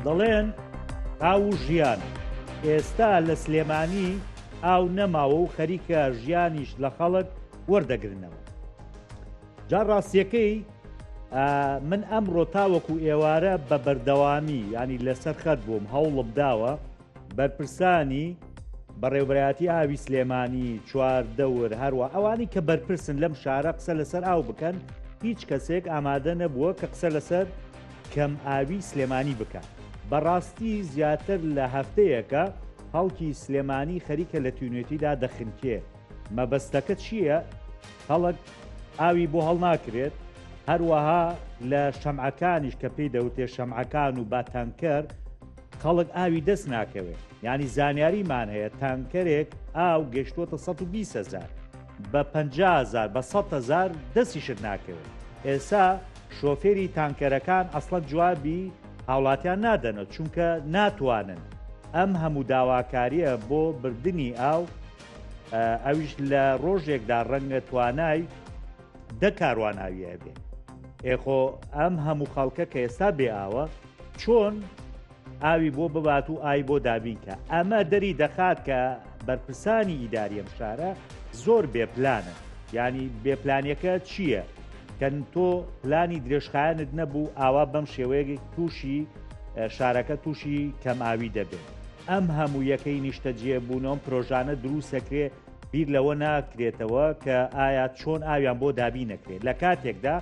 دەڵێن ئاو و ژیان، ئێستا لە سلێمانی ئاو نەماوە و خەریکە ژیانیش لە خەڵک وەردەگرنەوە. جا ڕاستیەکەی من ئەمڕۆ تاوەکو ئێوارە بە بەردەوامی ینی لەسەر خەت بووم هەوڵم داوە بەرپرسانی بەڕێوبەرایەتی ئاوی سلێمانی چواردەور هەروە ئەوانی کە بەرپرسن لەم شارە قسە لەسەر ئاو بکەن هیچ کەسێک ئامادە نەبووە کە قسە لەسەر کەم ئاوی سلێمانی بکە بەڕاستی زیاتر لە هەفتەیەکە خەڵکی سلێمانی خەریکە لە تینوێتیدا دەخنکێ مەبەستەکە چییە؟ خەڵک ئاوی بۆ هەڵناکرێت، هەروەها لە شەمعەکانیش کە پێی دەوتێ شەمعەکان و با تانکەر خەڵک ئاوی دەست ناکەوێت ینی زانیاریمان هەیە تانکەرێک ئاو گەشتوەتە 120 هزار بە 50هزار بە 100 هزار دەستیشت ناکەوێت ئێسا شۆفێری تانکەرەکان ئەسڵەن جوابی هاوڵاتیان نادەنەوە چونکە ناتوانن ئەم هەموو داواکاریە بۆ بردنی ئاو ئەویش لە ڕۆژێکدا ڕەنگە توانای دە کاروان ئاوی هەبێ ئێخۆ ئەم هەموو خەڵکە کە ئێستا بێ ئاوە چۆن ئاوی بۆ ببات و ئای بۆ دابینکە ئەمە دەری دەخات کە بەرپرسانی ئیداری ئەم شارە زۆر بێپلانن ینی بێپلانیەکە چییە؟ کە تۆ پلانی درێژخایەنت نەبوو ئاوا بەم شێوەیەک تووشی شارەکە تووشی کەمئاوی دەبێت ئەم هەموو یەکەی نیشتەجێ بوونەوەم پرۆژانە دروستەکرێ بیر لەوە ناکرێتەوە کە ئایا چۆن ئاویان بۆ دابی نەکرێت لە کاتێکدا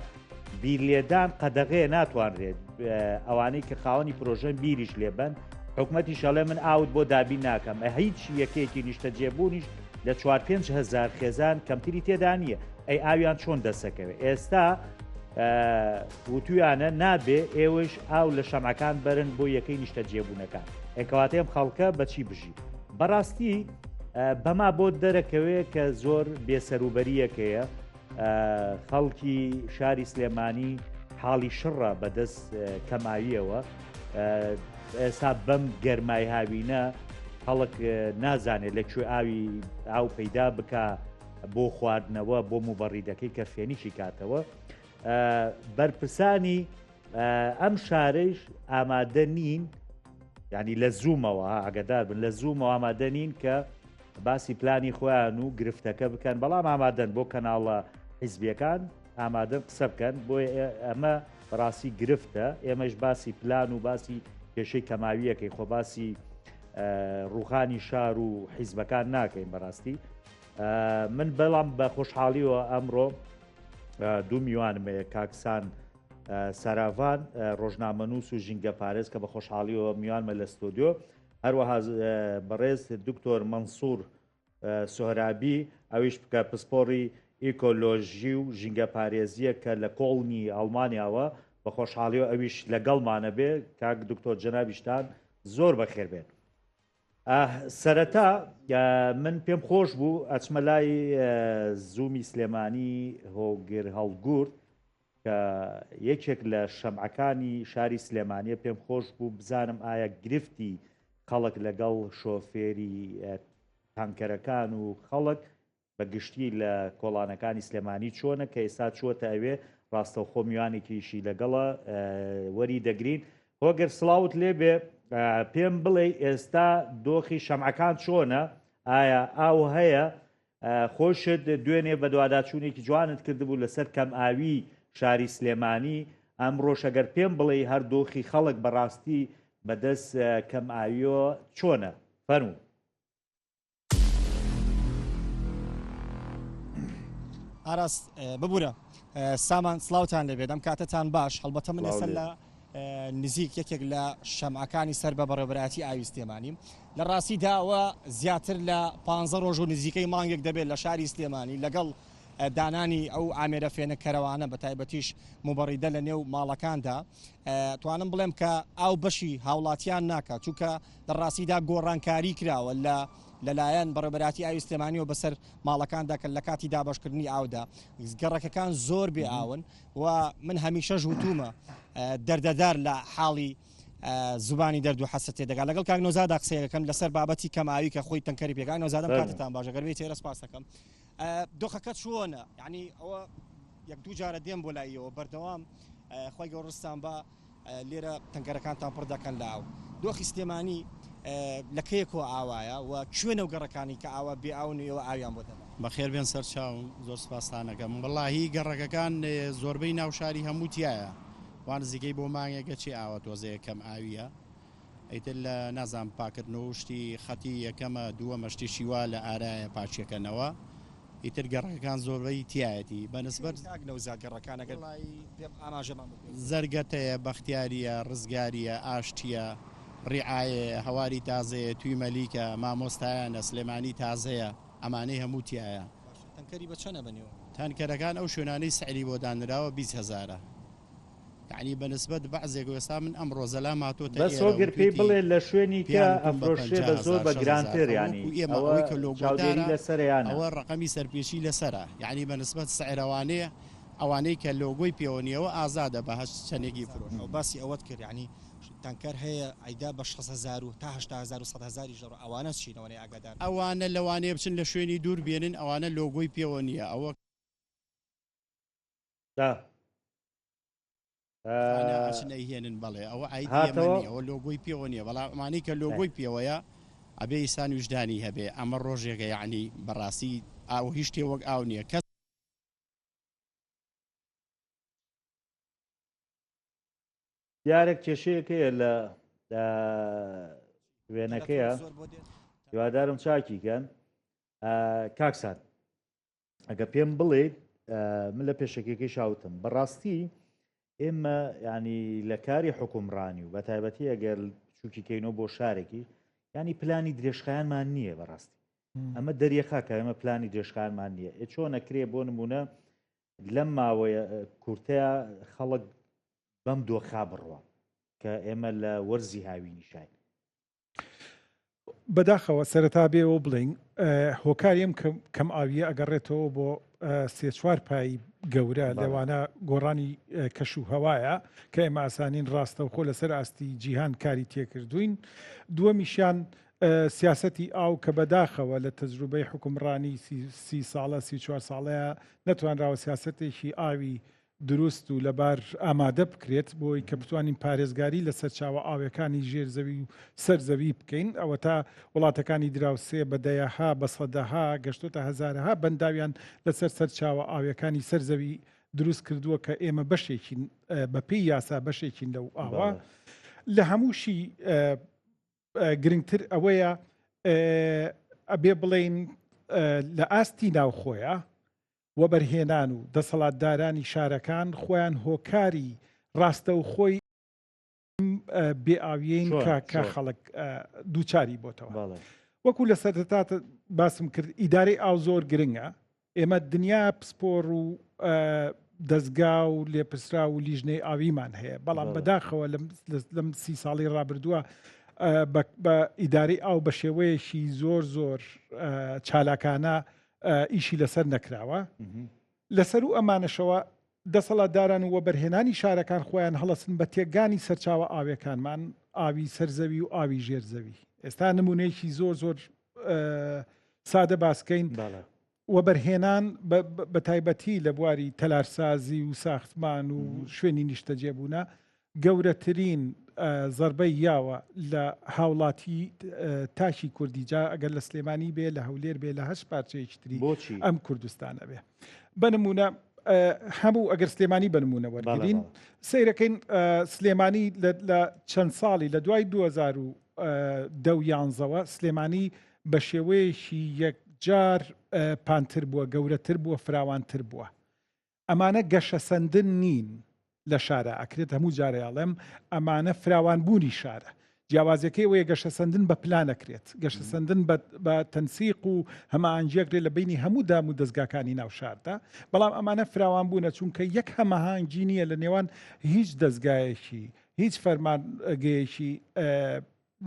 بیرلێدان قەدەغەیە ناتوانرێت ئەوانەی کە خاوەنی پرۆژەن بیریش لێبن حکومەتی شەڵێ من ئاوت بۆ دابین ناکەم هیچ یەکێکی نیشتەجێبوونیش لە 4 5 هزار خێزان کەمتری تێدا نییە ئەی ئاویان چۆن دەسەکەوێت ئێستا وتویانە نابێ ئێوەش ئاو لە شەمعەکان بەرن بۆ یەکەی نیشتە جێبوونەکان ئەکەواتێ ئەم خەڵکە بەچی بژی بەڕاستی بەما بۆ دەرەکەوێ کە زۆر بێسەروبەریەکەیە خەڵکی شاری سلێمانی حاڵی شڕە بەدەست کەماویەوە ئێستا بەم گەرمای هاوینە خەڵک نازانێت لە کوێ ئاوی ئاو پەیدا بکە بۆ خواردنەوە بۆ موبەڕیدەکەی کە فێنیکی کاتەوە بەرپرسانی ئەم شارەیش ئامادە نین ینی لە زوومەوە ئاگدار بن لە زوومەوە ئامادە نین کە باسی پلانی خۆیان و گرفتەکە بکەن بەڵام ئامادەن بۆ کەناڵە حیزبیەکان ئامادەن قسە بکەن بۆ ئەمە بەڕاستی گرفتە ئێمەش باسی پلان و باسی کێشەی کەماویەکەی خۆ باسی ڕوخانی شار و حیزبەکان ناکەین بەڕاستی من بەڵام بە خۆشحاڵیەوە ئەمڕۆ دوو میوانم هەیە کاکسان ساراڤان ڕۆژنامەنووس و ژینگە پارێز کە بە خۆشحاڵیەوە میوانمە لە ستۆدیۆ هەروەها بەڕێز دکتۆر مەنسوور سۆهرابی ئەویش بکە پسپۆڕی ئیکۆلۆژی و ژینگە پارێزیە کە لە کۆڵنی ئەڵمانیاوە بە خۆشحاڵیەوە ئەویش لەگەڵمانە بێ کاک دکتۆر جەنابیشتان زۆر بەخێر بێن. سەرەتا من پێم خۆش بوو ئەچمە لای زوومی سلێمانی هۆگر هەڵگورد کە یەکێک لە شەمعەکانی شاری سلێمانیە پێم خۆش بوو بزانم ئایا گرفتی خەڵک لەگەڵ شۆفێری تانکەرەکان و خەڵک بە گشتی لە کۆڵانەکانی سلێمانی چۆنە کە ئێستا چووەتە ئەوێ ڕاستەوخۆ میوانێکیشی لەگەڵە وەری دەگرین هۆگر سڵاوت لێبێ پێم بڵێ ئێستا دۆخی شەمعەکان چۆنە ئایا ئاو هەیە خۆشت دوێنێ بەدواداچوونێکی جوانت کردبوو لەسەر کەم ئاوی شاری سلێمانی ئەمڕۆش ئەگەر پێم بڵێ هەر دۆخی خەڵک بەڕاستی بەدەست کەم ئاویەوە چۆنە فەرموو. ئاراس ببورە سامان سلااوان لەبێت ئەم کاتتان باش هەڵبەتە من ئێستا لە نزیک یەکێک لە شەمعەکانی سەر بە بەڕێوەبەرایەتی ئاوی سلێمانی لە ڕاستی داوە زیاتر لە پ ڕۆژ و نزیکەی مانگێک دەبێت لە شاری سلێمانی لەگەڵ دانانی ئەو ئامێرە فێنککەرەوانە بە تایبەتیش موبەڕیدە لە نێو ماڵەکاندا توانم بڵێم کە ئاو بەشی هاوڵاتیان ناکات چونکە لە ڕاستیدا گۆڕانکاری کراوە لە لەلایەن بەڕێوەبەراتی ئاوی سلێمانیەوە بەسەر ماڵەکاندا کە لە کاتی دابەشکردنی ئاودا گەڕەکەکان زۆر بێ ئاون و من هەمیشە ژوتومە دەردەدار لە حاڵی زبانی دەرد و حەسرەت تێدەگات لەگەڵ کاک نۆزادا قسەیەکەم لەسەر بابەتی کەماوی کە خۆی تەنکەری پێکان نۆزادەم کاتتان باشە گەر بێت تێرە سپاس دەکەم دۆخەکە چۆنە یعنی ئەوە یەک دوو جارە دێم بۆ لایەوە بەردەوام خۆی گەوڕستان بە. لێرە تەنکەرەکانتان پڕ دەکەن لە ئاو. دۆخی سلێمانی لە کەیەکەوە ئاوایە و کوێن ئەو گەڕەکانەی کە ئاوا بێ ئاون و ئێوە ئاویان بۆ دەبەن؟ بەخێر بێن سەر چاوم زۆر سپاستان ئەکەم وەڵاهی گەڕەکەکان زۆربەی ناو شاری هەموو تیایە وا نزیکەی بۆ مانگێکە چێ ئاوە تۆزێ کەم ئاویە ئیتر لە نازانم پاکردنەوە و شتی خەتی یەکەمە دووەمە شتێکی وا لە ئارایە پاکیەکەنەوە ئیتر گەڕەکەکان زۆربەی تیایەتی بە نسبەت کاک نەوزاد گەڕەکان ئەگەر پێم ئاماژەمان بۆ بکەیت. زەرگەتەیە، بەختیارییە، ڕزگارییە، ئاشتییە، ڕیعایەیە، هەواری تازەیە، توی مەلیکە، مامۆستایانە، سلێمانی تازەیە، ئەمانەی هەموو تیایە. باشە تەنکەری بە چەنە بەنێوە؟ تەنکەرەکان ئەو شوێنانەی سعری بۆ دانراوە 20 هەزارە. یەعنی بە نسبەت بەعزێک ئێستا من ئەمڕۆ زەلام هاتۆتە بەس ئێرە هۆگر پێی وتوێتی بڵێ لە شوێنی کە پێیان وتوم بە ئەفرۆشرێ پەنجا بە زۆر هەزار بە شەست هەزار گرانتر ئەوە یانی وەکو ئێمە ئەوە ئەوەی کە چاودێری لۆگۆدارە لەسەرە یا نا؟ ئەوە ڕەقەمی سەرپێچی لەسەرە یەعنی بە نسبەت سعرەوانەیە ئەوانەی کە لۆگۆی پێوە نیە ئەوە ئازادە بە هەر چەنێکی ئازادە فرۆشێ. ئەو باسی ئەوەت کرد یەعنی تانکەر هەیە ئەیدا بە 60 هەزار و تا 80 هەزار و 100 هەزاریش دەڕوا ئەوانە چین ئەوەنەی ئاگادار بن. ئەوانە لەوانەیە بچن لە شوێنی دوور بێنن ئەوانە لۆگۆی پێوە نیە ئەوە. دا. خانە ئەچن ئەیهێنن بەڵێ ئەوە عەیبی ئێمە هاتەوە. نیە ئەوە لۆگۆی پێوە نیە بەڵام ئەمانەی کە لۆگۆی پێوەیە ئەبێ ئینسان ویژدانی هەبێ ئەمە ڕۆژێکە یەعنی بەڕاستی ئاو هیچ شتێ وەک ئاو نیە کەس دیارە کێشەیەک هەیە لە وێنەکەیە هیوادارم چاکی کەن کاکسات ئەگە پێم بڵێیت من لە پێشەکیەکەی شاوتم بەڕاستی ئێمە ینی لە کاری حکومڕانی و بە تایبەتی ئەگەر چوکی کەینەوە بۆ شارێکی ینی پلانی درێژخایەنمان نییە بەڕاستی ئەمە دەریەخا کە ئێمە پلانی درێژخایەنمان نییە ئێ چۆن ئەکرێ بۆ نمونە لەم ماوەیە کورتەیە خەڵک بەم دۆخا بڕوە کە ئێمە لە وەرزی هاوینیشاین بەداخەوە سەرەتا بێ ئەوە بڵێین هۆکاری ئەم کەم ئاویە ئەگەڕێتەوە بۆ سێ چوار پای گەورە لەوانە گۆڕانی کەش و هەوایە کە ئێمە ئاسانین ڕاستەوخۆ لەسەر ئاستی جیهان کاری تێکردوین دووەمیشیان سیاستی ئاو کە بەداخەوە لە تەجروبەی حکومڕانی سی ساڵە 34 ساڵەیە نەتوانراوە سیاستێکی ئاوی دروست و لەبار ئامادە بکرێت بۆی کە بتوانین پارێزگاری لە سەرچاوە ئاویەکانی ژێر زەوی و سەر زەوی بکەین ئەوەتا وڵاتەکانی دراوسێ بە دەیەها بە سەدەها گەشتۆتە هەزارەها بەنداویان لەسەر سەرچاوە ئاویەکانی سەر زەوی دروست کردووە کە ئێمە بەشێکین بەپێی یاسا بەشێکین لەو ئاوە لە هەمووشی گرنگتر ئەوەیە ئەبێ بڵێین لە ئاستی ناوخۆیە وەبەرهێنان و دەسەڵاتدارانی شارەکان خۆیان هۆکاری ڕاستەوخۆی ئەم بێ ئاویەین کە کە خەڵک دووچاری بۆتەوە. وەکو لە سەرەتا باسم کرد ئیدارەی ئاو زۆر گرنگە ئێمە دنیا پسپۆر و دەستگا و لێپرسرا و لیژنەی ئاویمان هەیە بەڵام بەداخەوە لەم سی ساڵی ڕابردووە بە ئیدارەی ئاو بە شێوەیەکی زۆر زۆر چالاکانە ئیشی لەسەر نەکراوە لەسەرو ئەمانەشەوە دەسەڵاتداران و وەبەرهێنانی شارەکان خۆیان هەڵەسن بە تێکگانی سەرچاوە ئاوێکانمان ئاوی سەرزەوی و ئاوی ژێر زەوی ئێستا نمونەیەکی زۆر زۆر سادە باسکەین وەبەرهێنان بە تایبەتی لە بواری تەلارسازی و ساختمان و شوێنی نیشتەجێبوونە گەورەترین زەربەی یاوە لە هاوڵاتی تاکی کوردی جا ئەگەر لە سلێمانی بێ لە هەولێر بێ لە هەش پارچەیەکی تری ئەم کوردستانە بێ بە نمونە هەموو ئەگەر سلێمانی بە نمونە وەرگین سیرەکەین سلێمانی لە چەند ساڵی لە دوای 2010 یانزەوە سلێمانی بە شێوەیەکی یەکجار پانتر بووە گەورەتر بووە فراوانتر بووە ئەمانە گەشەسەندن نین لە شارا، ئەکرێت هەموو جارێ ئەڵێم ئەمانە فراوانبوونی شارە. جیاوازیەکەی ئەوەیە گەشەسەندن بە پلان ئەکرێت، گەشەسەندن بە تەنسیق و هەماهەنگی ئەکرێت لە بەینی هەموو دام و دەزگاکانی ناو شاردا، بەڵام ئەمانە فراوانبوونە چونکە یەک هەماهەنگی نییە لە نێوان هیچ دەزگایەکی، هیچ فەرمانگەیەکی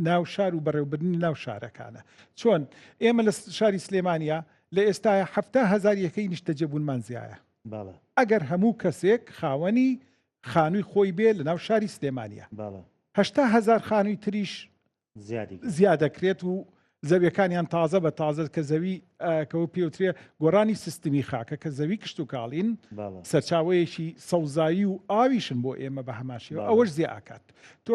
ناو شار و بەڕێوبردنی ناو شارەکانە چۆن ئێمە لە شاری سلێمانیا لە ئێستاە هزار یەکەی نیشتەجێبوونمان زیایە ئەگەر هەموو کەسێک خاوەنی خانووی خۆی بێ لە ناو شاری سلێمانە هزار خانووی تریش زیادەکرێت و زەویەکانیان تازە بە تازە کە زەوی کەەوە پێوترێ گۆڕانی سیستمی خاکە کە زەوی کشتتوکاڵین سەرچاوەیەکی سەوزایی و ئاویشن بۆ ئێمە بە هەماشەوە ئەوەش زیاد ئاکات تۆ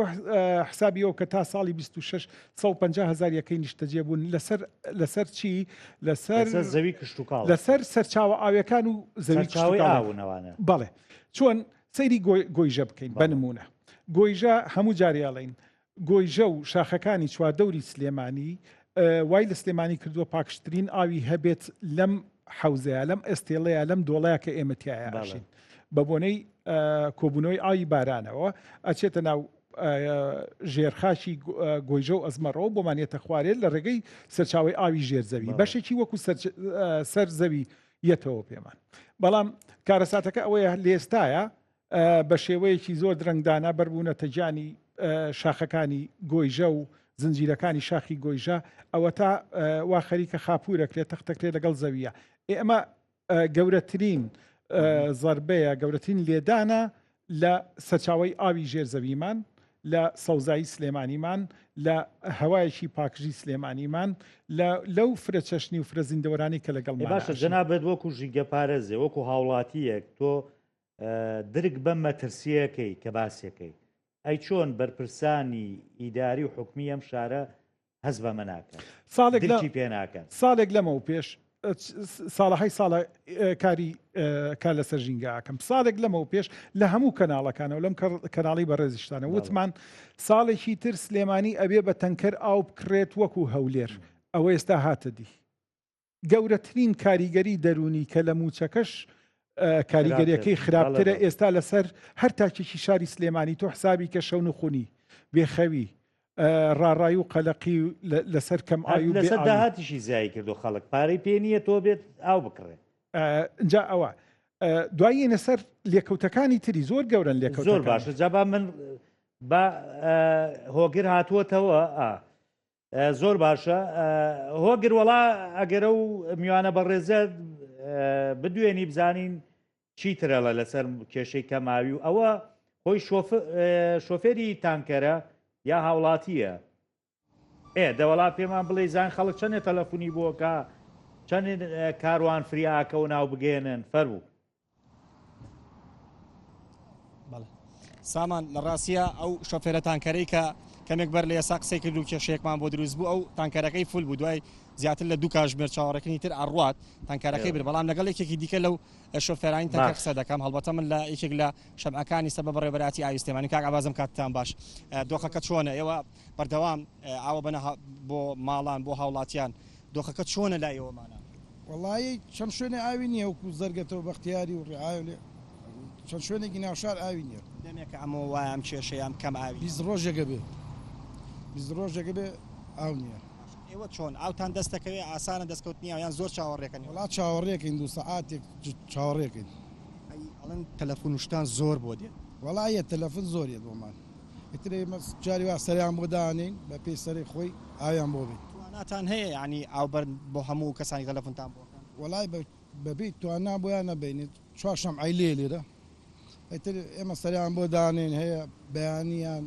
حسابی ئەو کە تا ساڵی 26 150 هزار یەکەی نیشتەجێ بوون لەسەر لەسەر چی لەسەر زەوی کشتتوکاڵ لەسەر سەرچاوە ئاویەکان و زەوی کشتوکاڵی ئاونەوانە بەڵێ چۆن سەیری گۆیژە بکەین بە نمونە گۆیژە هەموو جاریاڵین گۆیژە و شاخەکانی چواردەوری سلێمانی وای لە سلێمانی کردووە پاکژترین ئاوی هەبێت لەم حەوزەیە لەم ئەستێڵەیە لەم دۆڵەیە کە ئێمە تیایا ئەژین بە بۆنەی کۆبوونەوەی ئاوی بارانەوە ئەچێتە ناو ژێرخاکی گۆیژە و ئەزمەڕەوە بۆمان یەتە خوارێت لە ڕێگەی سەرچاوی ئاوی ژێر زەوی بەشێکی وەکو سەر زەوی یەتەوە پێمان بەڵام کارەساتەکە ئەوەیە لێستایە بە شێوەیەکی زۆر درەنگدانە بەربوونەتە گیانی شاخەکانی گۆیژە و زنجیرەکانی شاخی گۆیژە، ئەوەتا وا خەریکە خاپوورەکرێت، تەختەکرێت لەگەڵ زەوییە. ئێ ئەمە گەورەترین زەربەیە، گەورەترین لێدانە لە سەرچاوەی ئاوی ژێر زەویمان، لە سەوزایی سلێمانیمان، لە هەوایەکی پاکژی سلێمانیمان، لە لەو فرە چەشنی و فرە زیندەوەرانەی کە لەگەڵمانا باشە ئەژین. جەنابت وەکو ژینگەپارێزێ، وەکو هاوڵاتییەک تۆ درک بەم مەترسییەکەی کە باسیەکەی، ئەی چۆن بەرپرسانی ئیداری و حکومی ئەم شارە هەست بەمە ناکەن؟ ساڵێک لە درکی پێ ناکەن؟ ساڵێک لەمەو پێش ساڵەهای ساڵە کاری کار لەسەر ژینگە ئەکەم ساڵێک لەمەو پێش لە هەموو کەناڵەکانەوە لەم کەناڵی بەڕێزیشتانە وتمان ساڵێکی تر سلێمانی ئەبێ بە تەنکەر ئاو بکڕێت وەکو هەولێر ئەوە ئێستا هاتە دی. گەورەترین کاریگەری دەروونی کە لە مووچەکەش کاریگەریەکەی خراپترە ئێستا لەسەر هەر تاکێکی شاری سلێمانی تۆ حسابی کە شەونخونی بێخەوی ڕاڕای و قەلەقی لەسەر کەم ئاوی و لەسەر داهاتیشی زیای کردو خەڵک پارەی پێ نییە تۆ بێت ئاو بکڕێ جا ئەوە دواییە سەر لێکەوتەکانی تری زۆر گەورن لێکەوت زۆر باشە جا با من با هۆگر هاتووەتەوە ئا زۆر باشە هۆگر وەڵا ئەگەر ئەو میوانە بەڕێزە بدوێنی بزانین چی ترەڵە لەسەر کێشەی کەماوی و ئەوە خۆی شۆفێری تانکەرە یا هاوڵاتیە ئێ دەوەڵا پێمان بڵێ زان خەڵک چەندێ تەلەفۆنی بۆکە چەند کاروان فریاکە و ناو بگەێنن فەرموو. سامان لە ڕاستە ئەو شۆفێرە تانکەرەی کە کەمێک بەر لە ئێستا قسەی کرد و کێشەیەکمان بۆ دروست بوو ئەو تانکەرەکەی full بوو دوای زیاتر لە دوو کاژمێر چاوەڕێکردنی تر ئەڕوات تانکەرەکەی بر بەڵام لەگەڵ یەکێکی دیکە لەو شۆفێرانی تانکەر قسە دەکەم هەڵبەتە من لە یەکێک لە شەمعەکانی سەر بە بەڕێوەبەرایەتی ئاوی سلێمانی کاک عەبازم کاتتان باش دۆخەکە چۆنە ئێوە بەردەوام ئاوە بەنە بۆ ماڵان بۆ هاوڵاتیان دۆخەکە چۆنە لای ئێوەمانە؟ وەڵایی چەند شوێنێ ئاوی نییە وەکو زەرگەتە و بەختیاری و ڕعایە و لێ چەند شوێنێکی ناوشار ئاوی نییە. دەمێکە ئەمە وایە ئەم کێشەیە ئەم کەم ئاویە؟ 20 ڕۆژێکە بێ 20 ڕۆژێکە بێ ئاو نییە. باشە ئێوە چۆن ئاوتان دەست دەکەوێ ئاسانە دەستکەوتنی ئاو یان زۆر چاوەڕێکەن؟ وەڵا چاوەڕێکەین دوو سەعاتێک چاوەڕێکەین. ئەی ئەڵێن تەلەفون و شتان زۆر بۆ دێت؟ وەڵا یە تەلەفون زۆر یەت بۆمان. ئیتر ئێمە جاری وا سەریان بۆ دانێین بە پێی سەری خۆی ئاویان بۆ بین. تواناتان هەیە یانی ئاو بەرن بۆ هەموو کەسانی تەلەفونتان بۆ ئەکەن؟ وەڵای بە پێی توانا بۆیان ئەبەین چوار شەمعەی لێیە لێرە ئیتر ئێمە سەریان بۆ دانێین هەیە بەیانیان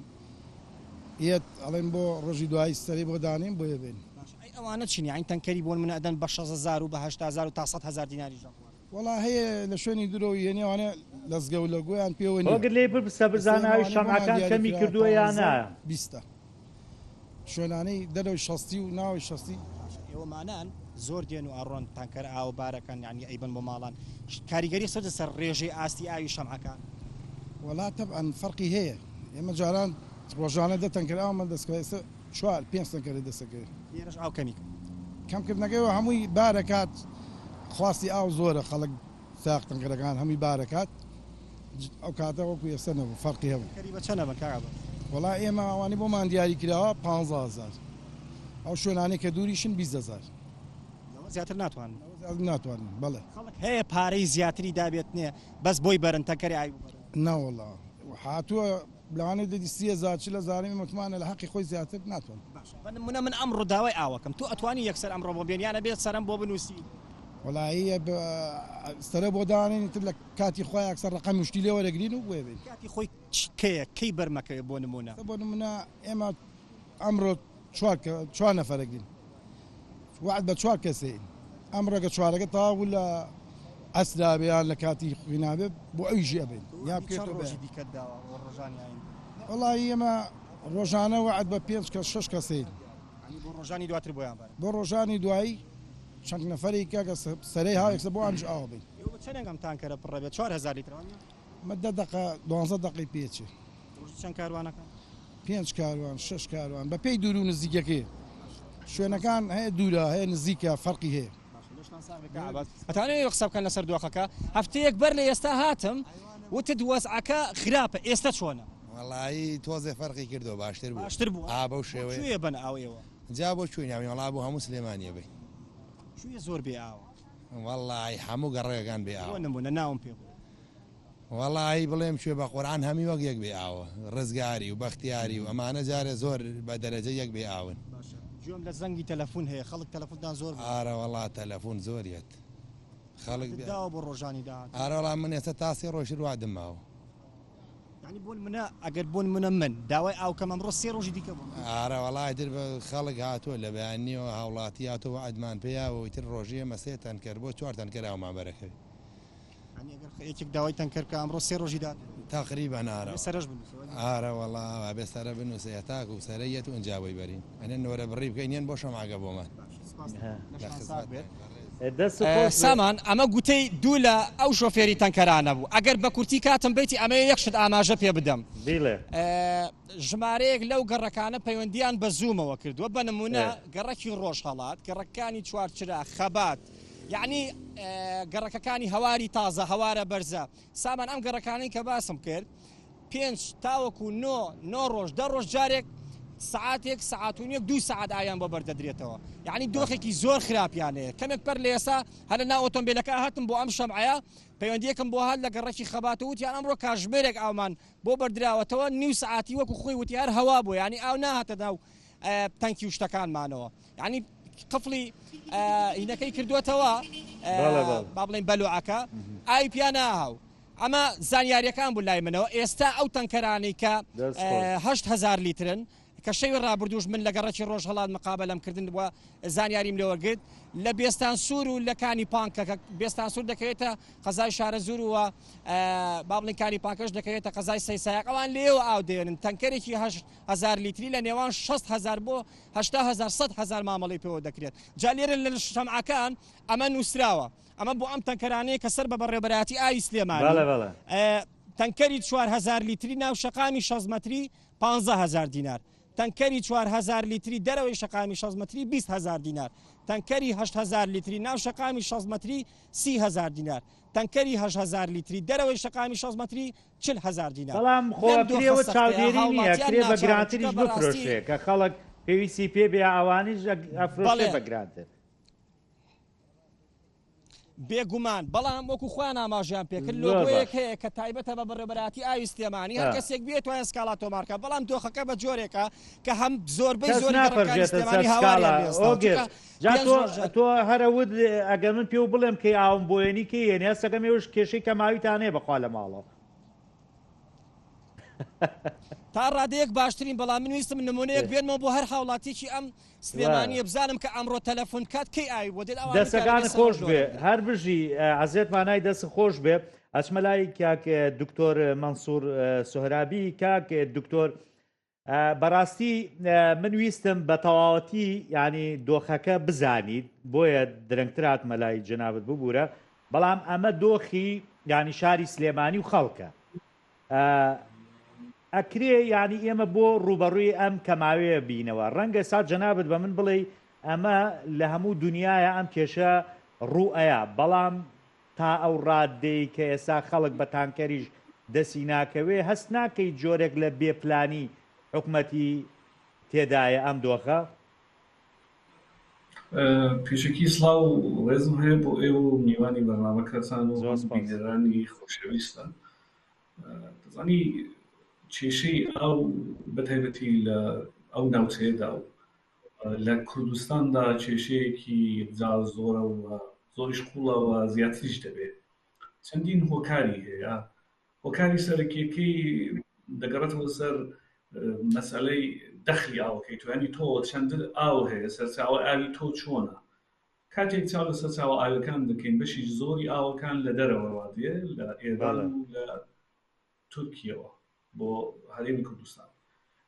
یەت ئەڵێن بۆ ڕۆژی دوایی سەری بۆ دانێین بۆیە بێن. باشە ئەی ئەوانە چین یانی تەنکەری بۆ نمونە ئەدەن بە 6 هەزار و بە 80 هەزار و تا 100 هەزار دیناریش دەڕوات؟ وەڵا هەیە لە شوێنی درۆ یەنی ئەوانە لەزگە و لەگۆیان پێوە نیە. هۆگر لێی بپرسە ئێستا بزانە ئێمە ئاوی ئەوانەی بۆمان شەمعەکان دیاری کەمی کراوە کردووە یا پانزە نا؟ و بیستە شوێنانەی دەرەوەی شەستی و ناوەوەی شەستی. باشە ئێوە مانان زۆر دێن و ئەڕۆن تانکەر ئاو بارەکەن یانی ئەیبەن بۆ ماڵان کاریگەری خستۆتە سەر ڕێژەی ئاستی ئاوی شەمعەکان؟ وەڵا تەبعەن فەرقی هەیە ئێمە جاران ڕۆژانە دە تەنکەر ئاومان دەستکەوت ئێستا چوار پێنج تەنکەرە دەستەکەوێت. لێرەش ئاو کەمی کرد. کەمکردنەکەی و هەمووی بارەکات خواستی ئاو زۆرە خەڵک ساق تەنکەرەکان هەمووی بارەکات ئەو کاتە وەکو ئێستا نەبوو فەرقی هەبوو. تەنکەری بە چەند ئەبەن کاک عەباس؟ وەڵا ئێمە ئەوانەی بۆمان دیاری کراوە 15000 ئەو شوێنانەی کە دووریشن 20000. لەوە زیاتر ناتوانن؟ لەوە زیاتر ناتوانن بەڵێ. خەڵک هەیە پارەی زیاتری دابێتنێ بەس بۆی بەرن تەنکەری ئاوی بۆ بەرن؟ نەوەڵا هاتووە لەوانەیە دەدی 30000 40000 ئێمە متمانە لە حەقی خۆی زیاتر ناتوانن. باشە بە نمونە من ئەمڕۆ داوای ئاوەکەم تۆ ئەتوانی یەکسەر ئەمڕۆ بۆم بێنی یان ئەبێت سەرەم بۆ بنوسی؟ وەڵایی سەرە بۆ دانێین ئیتر لە کاتی خۆی یەکسەر ڕەقەمی و شتی لێ وەرەگرین و بۆیە بێین. کاتی خۆی کەیە کەی بەرمەکەوێ بۆ نمونە؟ بۆ نمونە ئێمە ئەمڕۆ چوار چوار نەفەرەگرین. وەعد بە چوار کەسەین ئەم ڕێگە چوارەکە تەواو بوو لە عەسرا بێ یان لە کاتی خوینا بێ بۆ ئەویشی ئەبەین یا چەند بکەێتەوە ڕۆژی بەیان. دیکەت داوە بۆ ڕۆژانی ئایندە؟ وەڵایی ئێمە ڕۆژانە وەعد بە پێنج کەس شەش کەسەین. یانی بۆ ڕۆژانی دواتر بۆیان بەرن؟ بۆ ڕۆژانی دوایی چەند نەفەرێک کاکە سەرەی هاوێکسە بۆ ئەوانیش ئاو ئەبەین. ئێوە بە چەندێک ئەم تانکەرە پڕ ئەبێت؟ 4000 لیترە وانیە؟ مە دە دەقە دوانزە دەقەی پێ ئەچێ. ڕۆژی چەند کاروانەکەن؟ پێنج کاروان شەش کاروان بە پێی دوور و نزیکەکەی. شوێنەکان هەیە دوورە هەیە نزیکە فەرقی هەیە. باشە لەشتان ساغ بێت کاک عەباس. ئەتوانن ئێوە قسە بکەن لەسەر دۆخەکە؟ هەفتەیەک بەر لە ئێستا هاتم وتت وەزعەکە خراپە ئێستا چۆنە؟ وەڵایی تۆزێ فەرقی کردوە باشتر بووە. باشتر بووە؟ ئا بەو بۆ شێوەیە. کوێ بەن ئاو ئێوە؟ جا بۆ کوێ نابین وەڵا بۆ هەموو سلێمانیە بین. کوێ زۆر بێ ئاوە؟ وەڵایی هەموو گەڕەکەکان بێ بۆ ئاوە. نمونە ناوم پێ بڵێ. وەڵایی بڵێم کوێ بە قورعان هەمی وەک یەک بێ ئاوە ڕزگاری و بەختیاری و ئەمانە جارێ زۆر بە دەرەجە یەک بێ ئاون. باشە گوێم لە زەنگی تەلەفون هەیە خەڵک تەلەفونتان زۆر بووە؟ ئارە وەڵا تەلەفون زۆر یەت خەڵک وعدت بێ داوە بۆ ڕۆژانی داهاتوو؟ ئارە وەڵا من ئێستا تا سێ ڕۆژتر وعدم ماوە. یانی بۆ نمونە ئەگەر بۆ نمونە من داوای ئاو کەم ئەمڕۆ سێ ڕۆژی دیکە بۆم دێت؟ ئارە وەڵا ئیتر خەڵک هاتووە لە بەیانیەوە هاوڵاتی هاتووە وەعدمان پێیاوە و ئیتر ڕۆژی ئێمە سێ تەنکەر بۆ چوار تەنکەر ئاومان بەرەکەوێ. یانی ئەگەر یەکێک داوای تەنکەر بکا ئەمڕۆ سێ ڕۆژی دات؟ تەقریبەن ئارە ئەبێ سەرەش بنووسێ وەنیە؟ ئارە وەڵا ئەبێ سەرە بنووسێ هەتاکوو سەرە یەت و ئینجا بۆی بەرین ئەنێ نۆرە بڕی بکەین یەن بۆ شەمعەکە بۆمان. باشە سپاس دەکەم لە لەشتان ساغ بێت. خزمەتتاین بەڕێز. دەست خۆش بێ. سامان، ئەمە گوتەی دوو لە ئەو شۆفێری تەنکەرانە بوو. ئەگەر بە کورتی کاتم بەیتی ئەمەوێ یەک شت ئاماژە پێ بدەم. بیڵێ. ژمارەیەک لەو گەڕەکانە پەیوەندییان بە زوومەوە کردووە، بە نموونە گەڕەکی ڕۆژهەڵات، گەڕەکانی چوارچرا، خەبات، یەعنی گەڕەکەکانی هەواری تازە، هەوارە بەرزە. سامان ئەم گەڕەکانەی کە باسم کرد پێنج تاوەکو نۆ، نۆ ڕۆژ، دە ڕۆژ جارێک سەعاتێک، سەعات و نیوێک، دوو سەعات ئاویان بۆ بەردەدرێتەوە. یەعنی دۆخێکی زۆر خراپیان هەیە. کەمێک پەر لە ئێستا هەر لە ناو ئۆتۆمبیلەکە هاتم بۆ ئەم شەمعەیە، پەیوەندییەکم بۆ هات لە گەڕەکی خەبات و وتیان ئەمڕۆ کاژمێرێک ئاومان بۆ بەردراوەتەوە، نیو سەعاتی وەکو خۆی وتی هەر هەوا بوو، یەعنی ئاو ناهاتە ناو تەنکی و شتەکانمانەوە. یعنی قفڵی هینەکەی کردووەتەوە با بڵێین بەلوعەکە ئاوی پیا ناهاو ئەمە زانیاریەکان بوو لای منەوە ئێستا ئەو تەنکەرانەی کە 8هزار لیترن کە شەوی ڕابردووش من لە گەڕەکی ڕۆژهەڵات مقابەلەم کردن و زانیاریم لێوەرگرت لە بێستان سوور و لە کانی پانکە کە بێستان سوور دەکەوێتە قەزای شارەزوور و با بڵێن کانی پانکەش دەکەوێتە قەزای سەیسایق ئەوان لێوە ئاو دێنن تەنکەرێکی هەزار لیتری لە نێوان 6 هەزار بۆ 80 هەزار 100 هەزار مامەڵەی پێوە دەکرێت جا لێرە لە شەمعەکان ئەمە نووسراوە ئەمە بۆ ئەم تەنکەرانەیە کە سەر بە بەڕێوەبەرایەتی ئاوی سلێمانی بەڵێ بەڵێ. تەنکەری 4000 لیتری ناو شەقامی 60 مەتری 15 هەزار دینار تەنکەری 4000 لیتری دەرەوەی شەقامی 60 مەتری 20 هەزار دینار تەنکەری 8000 لیتری ناو شەقامی 60 مەتری 30 هەزار دینار تەنکەری 8000 لیتری دەرەوەی شەقامی 60 مەتری 40 هەزار دینار. بەڵام خۆ لەم ئەکرێ دۆخە ئەوە سەختەیا چاودێری نییە هاوڵاتیان ئەکرێ بە ناچارن گرانتریش چونکە بەڕاستی بفرۆشرێ کە خەڵک پێویستی پێ بێ ئەوانیش ئەفرۆشرێ بەڵێ. بە گرانتر. بێگومان، بەڵام وەکو خۆیان ئاماژەیان پێکرد زۆر لۆگۆیەک باش. هەیە کە تایبەتە بە بەڕێوەبەرایەتی ئاوی سلێمانی، هەر ئا. کەسێک بێتوانێت سکاڵا تۆمار بکات، بەڵام دۆخەکە بە جۆرێکە کە هەم زۆربەی کەس زۆری گەڕەکانی ناپەرژێتە سەر سلێمانی هاواریان سکاڵا لێ هەستاوە، ئۆگێر چونکە جا پێنج تۆ ڕۆژ جار. تۆ هەر ئەوت ئەگەر من پێو بڵێم کەی ئاوم بۆ یەنی کەی یەنی هەستەکەم ئێوەش کێشەی کەماویتان هەیە بەخوا لە ماڵەوە. تا ڕادەیەک باشترین، بەڵام من ویستم نمونەیەک بێنمەوە بۆ هەر هاوڵاتیەکی ئەم سلێمانیە بزانم کە ئەمڕۆ تەلەفۆن بکات کەی ئاوی بۆ دێت ئەوانەی کە دەسەکانت لەسەر خۆش ڕۆژ بێ دەگرن. هەر بژی عەزێت مانای دەست خۆش بێ ئەچمە لای کاک دکتۆر مەنسوور سۆهرابی کاک دکتۆر بەڕاستی من ویستم بە تەواوەتی ینی دۆخەکە بزانیت بۆیە درەنگتر هاتمە لای جەنابت ببوورە بەڵام ئەمە دۆخی ینی شاری سلێمانی و خەڵکە ئەکرێ یانی ئێمە بۆ ڕووبەڕووی ئەم کەماوەیە بینەوە ڕەنگە سا جەنابت بە من بڵێی ئەمە لە هەموو دونیایە ئەم کێشە ڕوو ئەیا بەڵام تا ئەو ڕاددەی کە ئێستا خەڵک بە تانکەریش دەسی ناکەوێ هەست ناکەی جۆرێک لە بێ پلانی حکومەتی تێدایە ئەم دۆخە؟ پێشەکی سڵاو و ڕێزم هەیە بۆ ئێوە و میوانی بەرنامەکەتان و زۆر هەموو سپاس. بینەرانی خۆشەویستان. دەزانی کێشەی ئاو بە تایبەتی لە ئەو ناوچەیەدا و لە کوردستاندا کێشەیەکی یەکجار زۆرە و زۆریش قوڵە و زیاتریش دەبێت. چەندین هۆکاری هەیە. هۆکاری سەرەکیەکەی دەگەڕێتەوە سەر مەسەلەی دەخلی ئاوەکەی تۆ، یانی تۆ چەندت ئاو هەیە، سەرچاوە ئاوی تۆ چۆنە؟ کاتێک چاو لە سەرچاوە ئاویەکان دەکەین بەشی زۆری ئاوەکان لە دەرەوەوە دێ لە ئێران و لە تورکیەوە بۆ هەرێمی کوردستان.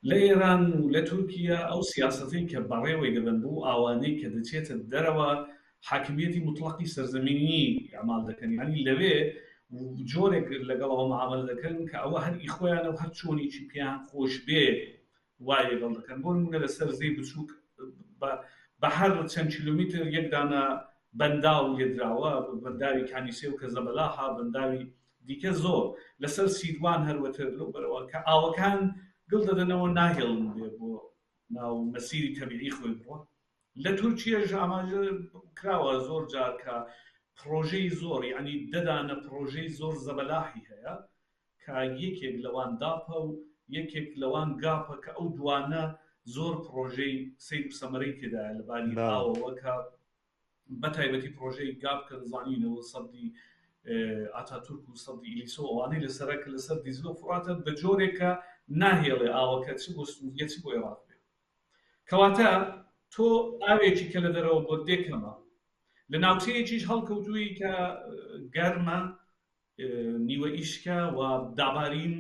لە ئێران و لە تورکیە ئەو سیاسەتەی کە بەڕێوەی دەبەن بەو ئاوانەی کە دەچێتە دەرەوە حاکمیەتی موتڵەقی سەرزەمینی ئیعمال دەکەن یانی لەوێ جۆرێک لەگەڵ ئەوە معامەلە دەکەن کە ئەوە هەر ئی خۆیانە و هەر چۆنێکی پێیان خۆش بێ وای لەگەڵ دەکەن بۆ نمونە لەسەر زێی بچووک بە هەر چەند کیلۆمیتر یەک دانە بەنداو لێدراوە بەنداوی کانیسێو کە زەبەلاحە بەنداوی دیکە زۆر لەسەر سیروان هەروەتر لەو بەرەوە کە ئاوەکان گڵ دەدەنەوە ناهێڵن بێ بۆ ناو مەسیری تەبیعی خۆی بڕوا لە تورکیەش ئاماژە کراوە زۆر جار کە پڕۆژەی زۆر یعنی دەدانە پڕۆژەی زۆر زەبەلاحی هەیە کە یەکێک لەوان داپە و یەکێک لەوان گاپە کە ئەو دوانە زۆر پڕۆژەی سەیر و سەمەرەی تێدایە لە باری ئاوەوە کە بە تایبەتی پڕۆژەی گاپ کە دەزانینەوە سەدی ئاتاتورک و سەدی ئیلیسۆ ئەوانەی لەسەرە کە لەسەر دیزلۆ فڕاتە بە جۆرێک کە ناهێڵێ ئاوەکە چ بۆ سووریە چ بۆ عێراق بێ کەواتە تۆ ئاوێکی کە لە دەرەوە بۆت دێ کەمە لە ناوچەیەکیش هەڵکەوتووی کە گەرمە نیوە ئیشکە و دابارین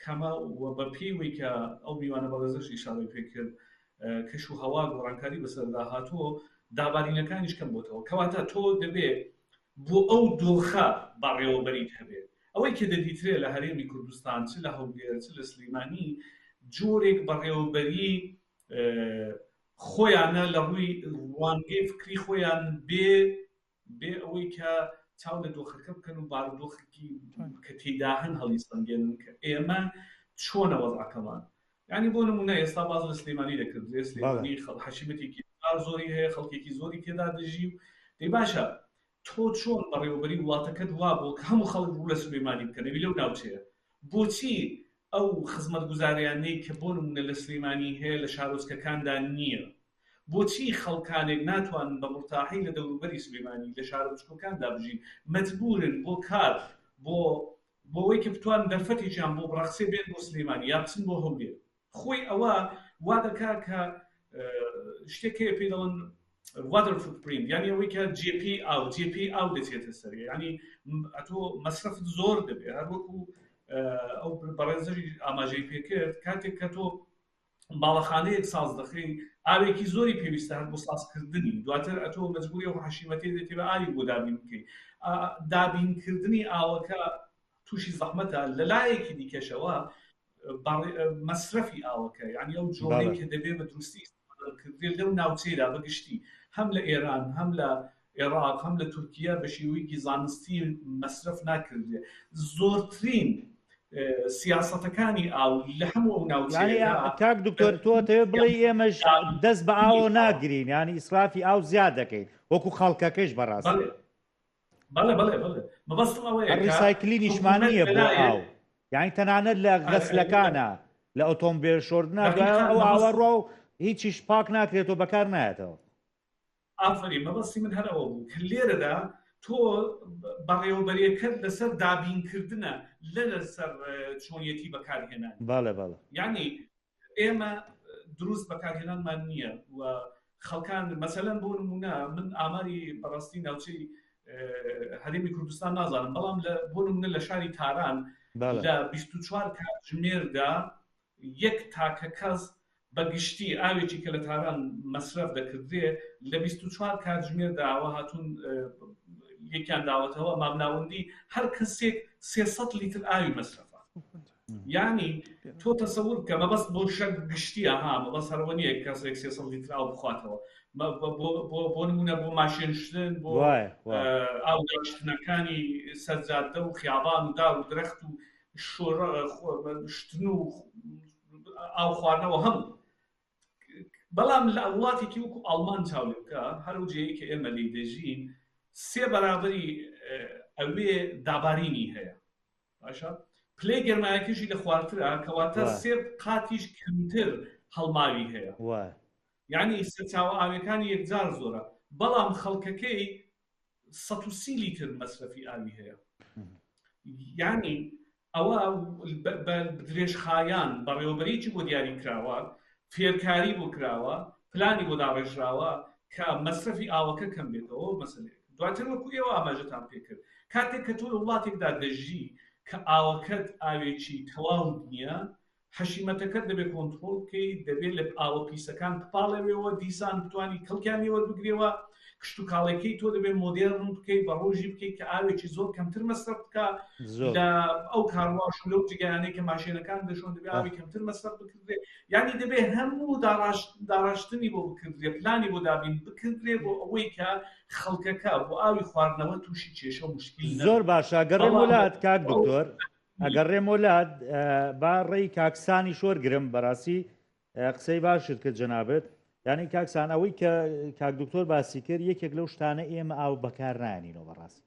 کەمە و بە پێی وەی کە ئەو میوانە بەڕێزەش ئیشارەی پێ کرد کەش و هەوا گۆڕانکاری بەسەردا هاتووە دابارینەکانیش کەم بۆتەوە کەواتە تۆ دەبێ بۆ ئەو دۆخە بەڕێوەبەریت هەبێت ئەوەی کە دەدیترێ لە هەرێمی کوردستان چ لە هەولێر چ لە سلیمانی جۆرێک بەڕێوەبەری خۆیانە لە ڕووی ڕوانگەی فکری خۆیان بێ بێ ئەوەی کە چاو لە دۆخەکە بکەن و بارودۆخێکی کە تێیدا هەن هەڵیسەنگێنن کە ئێمە چۆنە وەزعەکەمان یعنی بۆ نمونە ئێستا باز لە سلێمانی دەکردرێ سلێمانی خەڵ حەشیمەتێکی زۆری هەیە خەڵکێکی زۆری تێدا دەژی و دەی باشە تۆ چۆن بەڕێوەبەری وڵاتەکەت وا بۆ کە هەموو خەڵک ڕوو لە سلێمانی بکەنەوی لەو ناوچەیە بۆچی ئەو خزمەتگوزاریانەی کە بۆ نمونە لە سلێمانی هەیە لە شارۆچکەکاندا نییە بۆچی خەڵکانێک ناتوانن بە مورتاحی لە دەوروبەری سلیمانی لە شارە بچکۆکاندا بژین، مەجبورن بۆ کار بۆ بۆوەی کە بتوانن دەرفەتێکیان بۆ بڕەخسێ بێن بۆ سلیمانی یا بچن بۆ هەولێر. خۆی ئەوە وا دەکا کە شتێک هەیە پێی دەڵێن water footprint یانی ئەوەی کە جێپێی ئاو جێپێی ئاو دەچێتە سەر یانی ئەتۆ مەسرەفت زۆر دەبێ هەر وەکو ئەو بەڕێزەش ئاماژەی پێکرد کاتێک کە تۆ باڵەخانەیەک ساز دەخەی ئاوێکی زۆری پێویستە هەر بۆ سازکردنی دواتر ئەتۆ مەجبوری ئەو حەشیمەتەی دێتێ بە ئاوی بۆ دابین بکەی دابینکردنی ئاوەکە تووشی زەحمەتە لەلایەکی دیکەشەوە مەسرەفی ئاوەکە یعنی ئەو جۆرەی کە دەبێ بە دروستی کردێت لەو ناوچەیدا بەگشتی هەم لە ئێران هەم لە عێراق هەم لە تورکیا بە شێوەیەکی زانستی مەسرەف ناکردرێت زۆرترین سیاسەتەکانی ئاو لە هەموو ئەو ناوچەیەدا کاک دکتۆر تۆ ئەتەوێت بڵێی ئێمەش دەست بە ئاوە ناگرین یانی ئیسرافی ئاو زیاد دەکەین وەکو خەڵکەکەش بەڕاستی بەڵێ بەڵێ بەڵێ مەبەستم ئەوەیە کە ڕیسایکلینیشمان نییە بۆ ئاو یانی تەنانەت لە غەسلەکانە لە ئۆتۆمبێل شۆردنا دوای ئەو ئاوە ڕوا و هیچیش پاک ناکرێتەوە بەکار نایەتەوە ئافەرین مەبەستی من هەر ئەوە بوو کە لێرەدا تۆ بەڕێوەبەرێکەت لەسەر دابینکردنە لە لەسەر چۆنیەتی بەکارهێنان بەڵێ بەڵێ یعنی ئێمە دروست بەکارهێنانمان نییە و خەڵکان مەسەلەن بۆ نمونە من ئاماری بەڕاستی ناوچەی هەرێمی کوردستان نازانم بەڵام لە بۆ نمونە لە شاری تاران لە 24 کاتژمێردا یەک تاکە کەس بە گشتی ئاوێکی کە لە تاران مەسرەف دەکردرێ لە 24 کاتژمێردا ئەوە هاتوون یەکیان داوەتەوە مامناوەندی هەر کەسێک 300 لیتر ئاوی مەسرەفە یعنی تۆ تەسەور بکە مەبەست بۆ شەک گشتیە ها مەبەست هەرەوە نییە کەسێک 300 لیتر ئاو بخواتەوە بۆ نمونە بۆ ماشێن شتن بۆ ئاوداشتنەکانی سەرجادە و خیابان و دار و درەخت و شتن و ئاو خواردنەوە هەموو بەڵام لە وڵاتێکی وەکو ئەڵمان چاو لێ بکە هەر ئەو جێیەی کە ئێمە لێی دەژین سێ بەرابەری ئەوێ دابارینی هەیە باشە پلەی گەرمایەکەشی لە خوارترە کەواتە سێ قاتیش کەمتر هەڵماوی هەیە یعنی سەرچاوە ئاویەکانی یەکجار زۆرە بەڵام خەڵکەکەی 130 لیتر مەسرەفی ئاوی هەیە یعنی ئەوە بە درێژخایان بەڕێوەبەریی بۆ دیاری کراوە فێرکاری بۆ کراوە پلانی بۆ داڕێژراوە. کە مەسرەفی ئاوەکە کەم بێتەوە مەسەلەیەک دواتر وەکو ئێوە ئاماژەتان پێکرد کاتێک کە تۆ لە وڵاتێکدا دەژی کە ئاوەکەت ئاوێکی تەواو نییە حەشیمەتەکەت دەبێت کۆنتڕۆڵ بکەیت، دەبێت لە ئاوە پیسەکان بپاڵێوێەوە، دیسان بتوانی کەڵکیان لێ وەربگرێەوە، کشتوکاڵێکەی تۆ دەبێت مۆدێرن بکەیت، بە ڕۆژی بکەیت کە ئاوێکی زۆر کەمتر مەسرەف بکا، لە ئەو کارواش و لەو جێگایانەی کە ماشێنەکان دەشۆن دەبێت ئاوی کەمتر مەسرەف بکردرێ، یانی دەبێت هەموو داڕاشتنی بۆ بکردرێ، پلانی بۆ دابین بکردرێ بۆ ئەوەی کە خەڵکەکە بۆ ئاوی خواردنەوە تووشی کێشە و موشکیل نەبن. زۆر باشە، گەڕێم بەڵام وەلات کاک دکتۆر. ئەگەڕێمەوە لات با ڕێی کاکسانی شۆرگرم بەڕاستی قسەی باشت کرد جەنابەت یعنی کاکسان ئەوەی کە کاک دکتۆر باسی کرد یەکێک لەو شتانە ئێمە ئاو بەکار نانینەوە بەڕاستی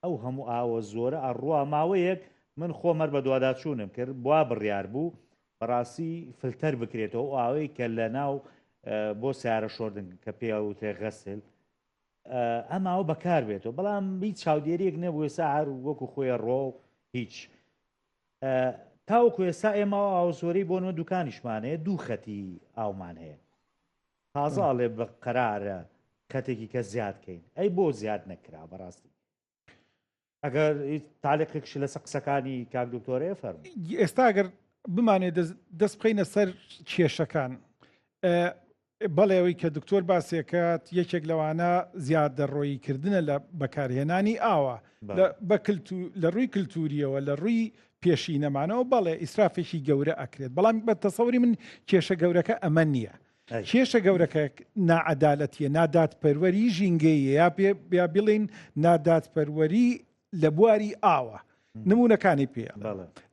ئەو هەموو ئاوە زۆرە ئەڕوا ماوەیەک من خۆمەر بە دوواداچوونم کرد بوا بڕیار بوو بەڕاستی فلتەر بکرێتەوە ئەو ئاوەی کە لە ناو بۆ سیارە شۆردن کە پێوترێ غەسل ئەم ئاوە بەکار بێتەوە بەڵام هیچ چاودێریەک نەبوو ئێستا هەر وەکو خۆی ڕۆ هیچ تاوەکو ئێستا ئێمە ئاو زۆرەی بۆ نوە دوکانیشمان هەیە دوو خەتی ئاومان هەیە تازە ئەڵێ بە قەرارە خەتێکی کە زیاد کەین ئەی بۆ زیاد نەکرا بەڕاستی ئەگەر تاالقێکش لەسە قسەکانی کاک دکتۆرەیە فەرموو. ئێستا گەر بمانێ دەست بخەینە سەر کێشەکان بەڵێ ئەوەی کە دکتۆر باسێکات یەکێک لەوانە زیادەڕۆیی کردنە لە بەکارهێنانی ئاوە لە ڕووی کللتوریەوە لە ڕووی پێشینەمانەوە بەڵێ ئیسرافێکی گەورە ئەکرێت بەڵام بە تەسەوری من کێشە گەورەکە ئەمە نییە کێشە گەورەکە ناعەدالەتیە، نادادپەروەری ژینگەییە یا یا بڵێین نادادپەروەری لە بواری ئاوە. نمونەکانی پێ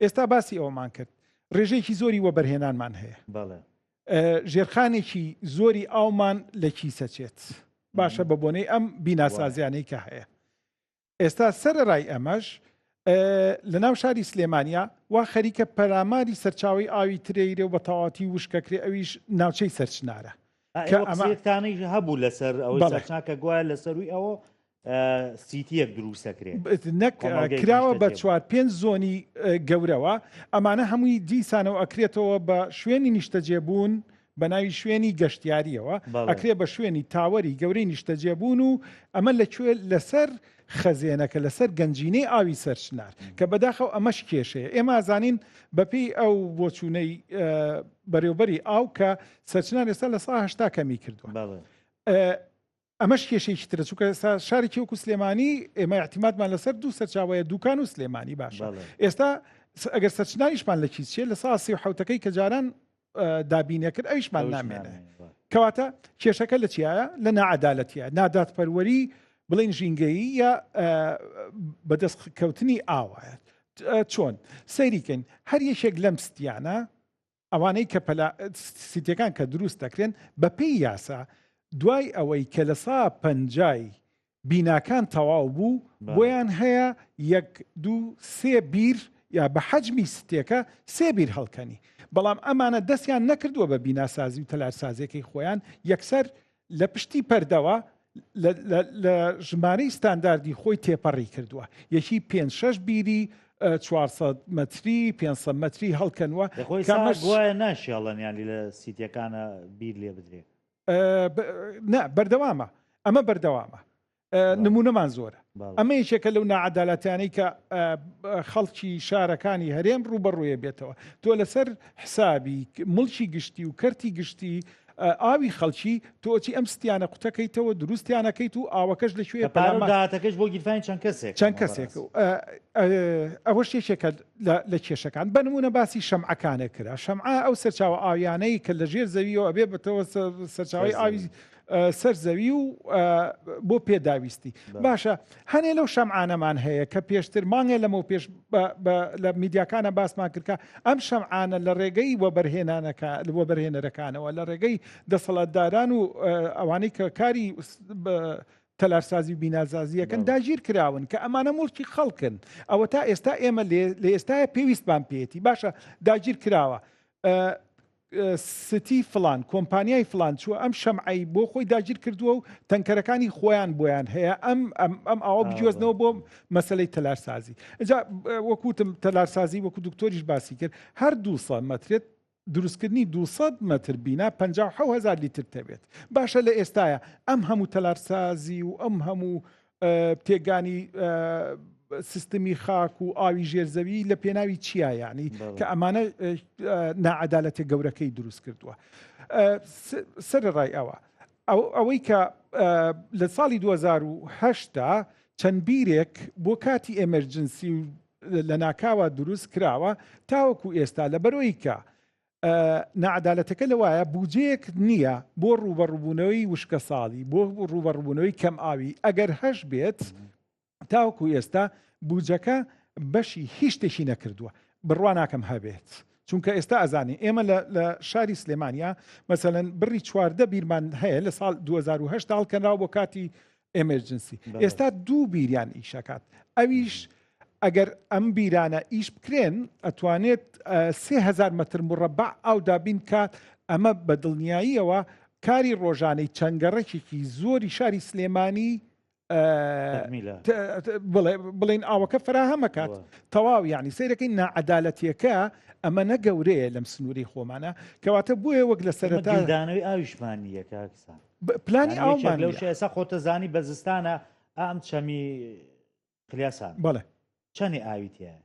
ئێستا باسی ئەوەمان کرد ڕێژەیەکی زۆری وەبەرهێنانمان هەیە ژێرخانێکی زۆری ئاومان لە کیسەچێت باشە بە بۆنەی ئەم بیناسازیانەی کە هەیە ئێستا سەرەرای ئەمەش لە ناو شاری سلێمانیا وا خەریکە پەلاماری سەرچاوی ئاوی ترەیرێ و بە تەواتی وشکەکرێ ئەویش ناوچەی سەرچنارە کە ئەمەتانەی هەبوو لەسەر ئەوەی سەرچنا کە گوایە لەسەروی ئەوە سیتیەک دروستەکرێ نەک کراوە بە چوار پێنج زۆنی گەورەوە ئەمانە هەمووی دیسانەوە ئەکرێتەوە بە شوێنی نیشتەجێبوون بە ناوی شوێنی گەشتیارییەوە ئەکرێ بە شوێنی تاوەری گەورەی نیشتەجێبوون و ئەمە لە کوێ لەسەر خەزێنەکە لەسەر گەنجینەی ئاوی سەرچنار کە بەداخەوە ئەمەش کێشەیە ئێمە ئازانین بەپێی ئەو بۆچوونەی بەرێوبەری ئاو کە سەرچنار ئێستا لە سا هەشتا کەمی کردووە ئەمەش کێشەیەکی ترە چونکە ئێستا شارێکی وەکو سلێمانی ئێمە اعتیمادمان لەسەر دوو سەرچاوەیە دوکان و سلێمانی باشە ئێستا ئەگەر سەرچناریشمان لە کیس چێ لە سا سی و حوتەکەی کە جاران دابینە کرد ئەویشمان نامێنێ کەواتە کێشەکە لە چیایە لە ناعەدالەتیە نادادپەروەری بڵین ژینگەیی یا بەدەست کەوتنی ئاوایە چۆن سەیریکەین هەر یەکێک لەم ستیانە ئەوانەی کە پەلا سیتیەکان کە دروست دەکرێن بەپێی یاسا دوای ئەوەی کە لە سا پەنجای بیناکان تەواو بوو بۆیان هەیە یەک دوو سێ بیر یا بە حەجمی ستێکە سێ بیر هەڵکەنی بەڵام ئەمانە دەستیان نەکردووە بە بیناسازی و تەلارسازیەکەی خۆیان یەکسەر لە پشتی پەردەوە لە ژمارەی ستانداردی خۆی تێپەڕی کردووە یەکی پێ شش بیری 400 مەتری 500 مەتری هەڵکەنوە خۆی گوایە ناشێڵن ینی لە سیتەکانە بیر لێ بدرێ نه بەردەوامە ئەمە بەردەوامە نمونەمان زۆرە ئەمە یەکێکە لەو ناعەدالەتیانەی کە خەڵکی شارەکانی هەرێم ڕوبەڕوویە بێتەوە تۆ لەسەر حسابی مڵکی گشتی و کەرتی گشتی ئاوی خەڵکی تۆچی ئەم ستیانە قوتەکەیتەوە دروستیانەکەیت و ئاوەکەش لەکوێ پارەداتەکەش بۆ گیرفانی چەند کەسێک چەند کەسێک ئەوەش یەکێکە لە کێشەکان بە نمونە باسی شەمعەکانە کرا شەمعە ئەو سەرچاوە ئاویانەی کە لە ژێر زەویەوە ئەبێ بەتەوە سەرچاوی ئاوی سەر زەوی و بۆ پێداویستی باشە هەنێ لەو شەمعانەمان هەیە کە پێشتر مانگێ لەمەو پێش لە میدیاکانە باسمان کردکە ئەم شەمعانە لە ڕێگەی وەبەرهێنانەکە وەبەرهێنەرەکانەوە لە ڕێگەی دەسەڵاتداران و ئەوانەی کە کاری تەلارسازی و بینازازیەکەن داگیر کراون کە ئەمانە موڵکی خەڵکن ئەوە تا ئێستا ئێمە لە ئێستاە پێویستمان پێێتی باشە داگیر کراوە ستی فڵان کۆمپانیای فڵان چووە ئەم شەمعەی بۆ خۆی داگیر کردووە و تەنکەرەکانی خۆیان بۆیان هەیە ئەم ئەم ئاوە بگوێزنەوە بۆ مەسلەی تەلارسازی ئەجا وەکوتم تەلارسازی وەکو دکتۆریش باسی کرد هەر 200 مەترێت. دروستکردنی 200 مەتر بینا 57000 لیتر تەوێت. باشە لە ئێستایا ئەم هەموو تەلارسازی و ئەم هەموو تێگانی سیستمی خاک و ئاوی ژێرزەوی لە پێناوی چیا یعنی کە ئەمانە ناعەدالەتە گەورەکەی دروست کردووە. سەرەڕای ئەوە ئەوەی کە لە ساڵی 2010 دا چەند بیرێک بۆ کاتی ئێمەرجنسی و لە ناکاوە دروست کراوە تاوەکو ئێستا لە بەرۆی کە نەعادالەتەکە لەوایە بودجەیەک نییە بۆ ڕووبەڕووبوونەوەی وشکەساڵی بۆ ڕووبەڕووبوونەوەی کەم ئاوی ئەگەر هەش بێت تاوەکو ئێستا بودجەکە بەشی هیچ شتێکی نەکردووە بڕوا ناکەم هەبێت چونکە ئێستا ئەزانین ئێمە لە شاری سلێمانیا مەسەلەن بڕی 14 بیرمان هەیە لە ساڵ 2010 هەڵکەنراوە بۆ کاتی ئێمرجنسی ئێستا دوو بیریان ئیشەکات ئەویش ئەگەر ئەم بیرانە ئیش بکرێن ئەتوانێت 3000 متر مربع ئاو دابین کات ئەمە بە دڵنیاییەوە کاری ڕۆژانەی چەند گەڕەکێکی زۆری شاری سلێمانی بڵێن ئاوەکە فراهەمەکات تەواو یعنی سیرەکەی ناعەدالەتیەکە ئەمە نە گەورەیە لەم سنووری خۆمانە کەواتە بۆیە وەک لە سەرەتا دانەوەی ئاویشمان نییە کاکسان پلانی ئاومان لەو ئێستا خۆتەزانی بە زستانە ئەم چەمی قلیاسان بەڵێ چەنی ئاوی تایە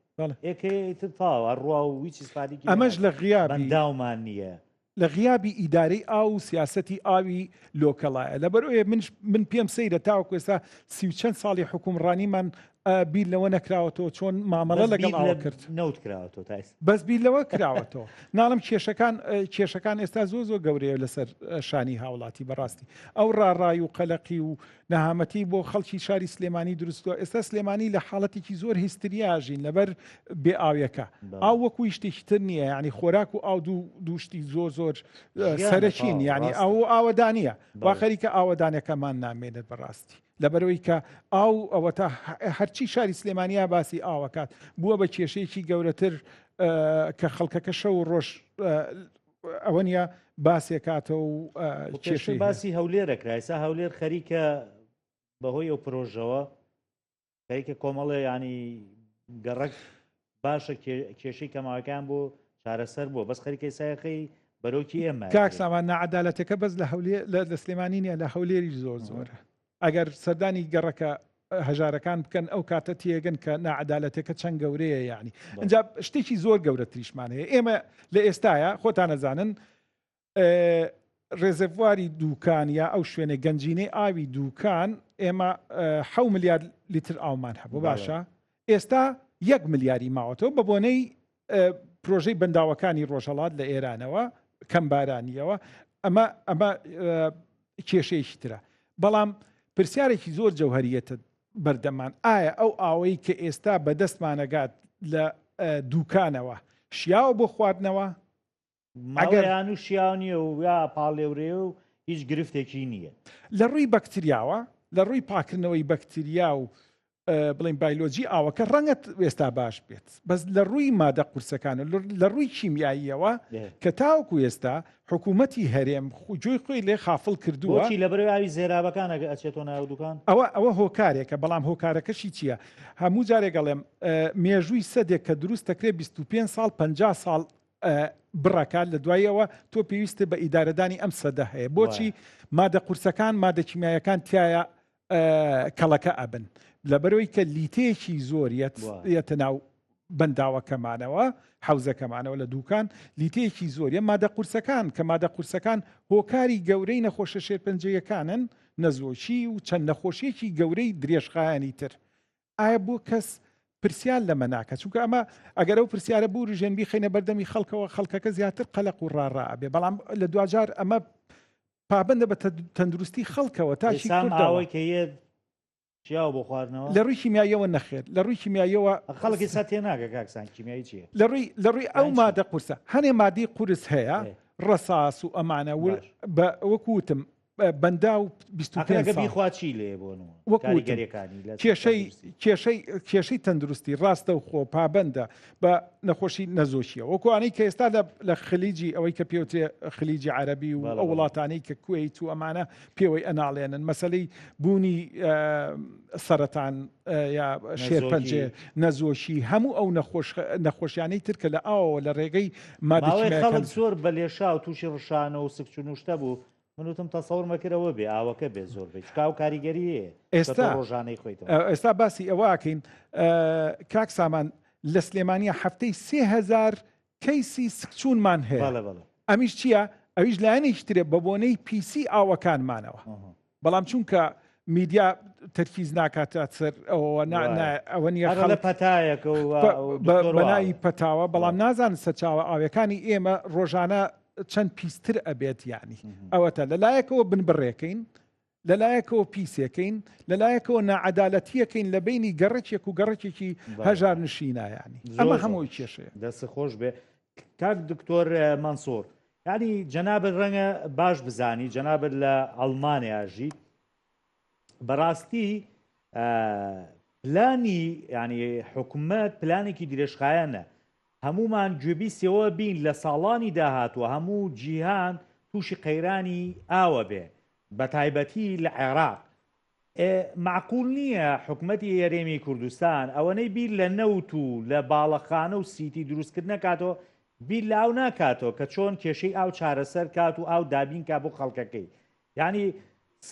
ئێکەی تر تاوە ڕوا و هیچ ئیسفادێکی ئەمەش لە غیابی بەنداومان نییە. لە غیابی ئیدارەی ئاو و سیاسەتی ئاوی لۆکەڵایە لەبەرئەوەی منش من پێم سەیرە تاوەکو ئێستا سی و چەند ساڵی حوکمڕانیمان بیر لەوە نەکراوەتەوە چۆن مامەڵە بەس لەگەڵ بیر لە ئاوە کرد. نەوت کراوەتەوە تا ئێستا. بەس بیر لەوە کراوەتەوە ناڵم کێشەکان کێشەکان ئێستا زۆر زۆر گەورەیە لەسەر شانی هاوڵاتی بەڕاستی ئەو ڕاڕای و قەلەقی و نەهامەتی بۆ خەڵکی شاری سلێمانی دروستوە ئێستا سلێمانی لە حاڵەتێکی زۆر هیستریا ژین لەبەر بێ ئاویەکە ئاو وەکو شتێکی تر نییە یعنی خۆراک و ئاو دوو دووشتی زۆر زۆر سەرەکین یعنی ئەو ئاوەدانە وا خەریکە ئاوەدانەکەمان نامێنێت بەڕاستی لەبەرەوەی کە ئاو ئەوە تا هەرچی شاری سلێمانیا باسی ئاوەکات بووە بە کێشەیەکی گەورەتر کە خەڵکەکە شەو و ڕۆژ ئەوە نیە باسێکاتەوە و کێشەی باسی هەولێرە کرا ئێستا هەولێر خەریکە بەهۆی ئەو پرۆژەوە خەریکە کۆمەڵێ ینی گەڕک باشە کێشەی کەماوەکان بۆ چارەسەر بووە بەس خەریکە سایەخەی بەرۆکی ئێمە کاک سامان ناعەدالەتەکە بەس لە هەولێر لە سلێمانی نیە لە هەولێریش زۆر زۆرە ئەگەر سەردانی گەڕەکە هەژارەکان بکەن ئەو کاتە تێگەن کە ناعەدالەتەکە چەند گەورەیە یعنی ئەجا شتێکی زۆر گەورەتریشمان هەیە ئێمە لە ئێستاە خۆتان نەزانن ڕێزەڤواری دوکان یا ئەو شوێنە گەنجینەی ئاوی دوکان ئێمە حە ملیار لیتر ئاومان هەبوو باشە ئێستا یەک ملیاری ماوەتەوە بە بۆنەی پرۆژەی بەنداوەکانی ڕۆژهەڵات لە ئێرانەوە کەمبارانیەوە ئەمە ئەمە کێشەیەکی ترە بەڵام پرسیارێکی زۆر جەوهریەتە بەردەمان ئایا ئەو ئاوەی کە ئێستا بەدەستمانەگات لە دوکانەوە شیاوە بۆ خواردنەوە ئەگەر و شیاو نییە و یا پاڵێورێ و هیچ گرفتێکی نییە. لە ڕووی بەکتریاوە، لە ڕووی پاکردنەوەی بەکتریا و بڵێین بایلۆجی ئاوەکە ڕەنگە ئێستا باش بێت، بەس لە ڕووی مادە قورسەکان و لە ڕووی کیمیاییەوە کە تاوەکو ئێستا حکوومەتی هەرێم گوێی خۆی لێ خافڵ کردووە. بۆچی؟ لەبەرئەوەی ئاوی زێرابەکان ئەچێتەوە ناو دوکان؟ ئەوە ئەوە هۆکارێکە، بەڵام هۆکارەکەشی چییە؟ هەموو جارێک ئەڵێم مێژووی سەدێک کە دروست دەکرێت 25 ساڵ 50 ساڵ بڕەکات لە دوایەوە تۆ پێویستە بە ئیدارەدانی ئەم سەدە هەیە بۆچی مادە قورسەکان مادە کیمیایەکان تایە کەڵەکە ئەبن لەبەرەوەی کە لیتەیەکی زۆر یەتە ناو بەنداوەکەمانەوە حوزەکەمانەوە لە دوکان لیتەیەکی زۆریە مادە قورسەکان کە مادە قورسەکان هۆکاری گەورەی نەخۆشە شێرپەنجەیەکانن نەزۆکی و چەند نەخۆشیەکی گەورەی درێژخایەنی تر ئایا بۆ کەس پرسیار لەمە ناکات چونکە ئەمە ئەگەر ئەو پرسیارە بوروژێن بیخەینە بەردەمی خەڵکەوە خەڵکەکە زیاتر قەلەق و ڕاڕا ئەبێ بەڵام لە دواجار ئەمە پابندە بە تەندروستی خەڵکەوە تاکی سام ئاوەی کە یەت شیاوە بۆ خواردنەوە لە ڕووی کیمیاییەوە نەخێر لە ڕووی کیمیاییەوە خەڵک ئێستا تێناگە کاک سان کیمیایی چییە لە ڕووی لە ڕووی ئەو مادە قورسە هەنێ مادەی قورس هەیە ڕەساس و ئەمانە وەکو وتم. بەنداو 25 ئەگە ساڵ. بیخوا چی لێ بۆ نموونە وەکو وتم کاریگەریەکانی لە کێشەی تەندروستی؟ کێشەی کێشەی تەندروستی ڕاستەوخۆ پابەندە بە نەخۆشی نەزۆکیە وەکو ئەوانەی کە ئێستا لە لە خلیجی ئەوەی کە پێوترێ خلیجی عەرەبی و بەڵێ ئەو بەڵێ. وڵاتانەی کە کوەیت و ئەمانە پێوەی ئەناڵێنن مەسەلەی بوونی سەرەتان یا شێرپەنجێ نەزۆکی هەموو ئەو نەخۆش نەخۆشیانەی تر کە لە ئاوەوە لە ڕێگەی مادە ماوەی خەڵک کیمیایەکان زۆر بە لێشاو تووشی ڕشانە و سکچون و شتە بوو من وتم تەسەور مەکرد ئەوە بێ ئاوەکە بێ زۆر بێ چکا و کاریگەری هەیە کە تۆ ئێستا ڕۆژانەی خۆیتەوە. ئێستا باسی ئەوە ئەکەین کاک سامان لە سلێمانیە هەفتەی 3000 کەیسی سکچوونمان هەیە بەڵێ بەڵێ. ئەمیش چییە ئەویش لایەنێکی ترە بە بۆنەی پیسی ئاوەکانمانەوە بەڵام چونکە میدیا تەرکیز ناکاتە سەر ئەوەوە نا نا ئەوە نییە هەر لە خەڵک پەتایەکە و بە- ئەو بە دکتۆر بە ناوی واڵێ. پەتاوە بەڵام نازانن سەرچاوە ئاویەکانی ئێمە ڕۆژانە چەند پیستر ئەبێت یعنی ئەوەتە لەلایەکەوە بنبڕێکەین لەلایەکەوە پیسێکەین لەلایەکەوە ناعەدالەتیەکەین لە بینی گەڕەکێک و گەڕەکێکی هەژار نشینە یعنی ئەمە هەمووی کێشەیە. دەست خۆش بێ کاک دکتۆر مەنسوور یعنی جەنابت ڕەنگە باش بزانی جەنابت لە ئەڵمانیا ژیت بەڕاستی پلانی ینی حکومەت پلانێکی درێژخایەنە هەمومان گوێبیسەوە بین لە ساڵانی داهاتوە هەموو جیهان تووشی قەیرانی ئاوە بێ بەتایبەتی لە عێراق ئێ مەعقول نییە حکومەتی هەرێمی کوردستان ئەوەنەی بیر لە نەوت و لە باڵەخانە و سیتی دروستکردن نەکاتەوە بیر لە ئاو ناکاتەوە کە چۆن کێشەی ئاو چارەسەر کات و ئاو دابین کا بۆ خەڵکەکەی یعنی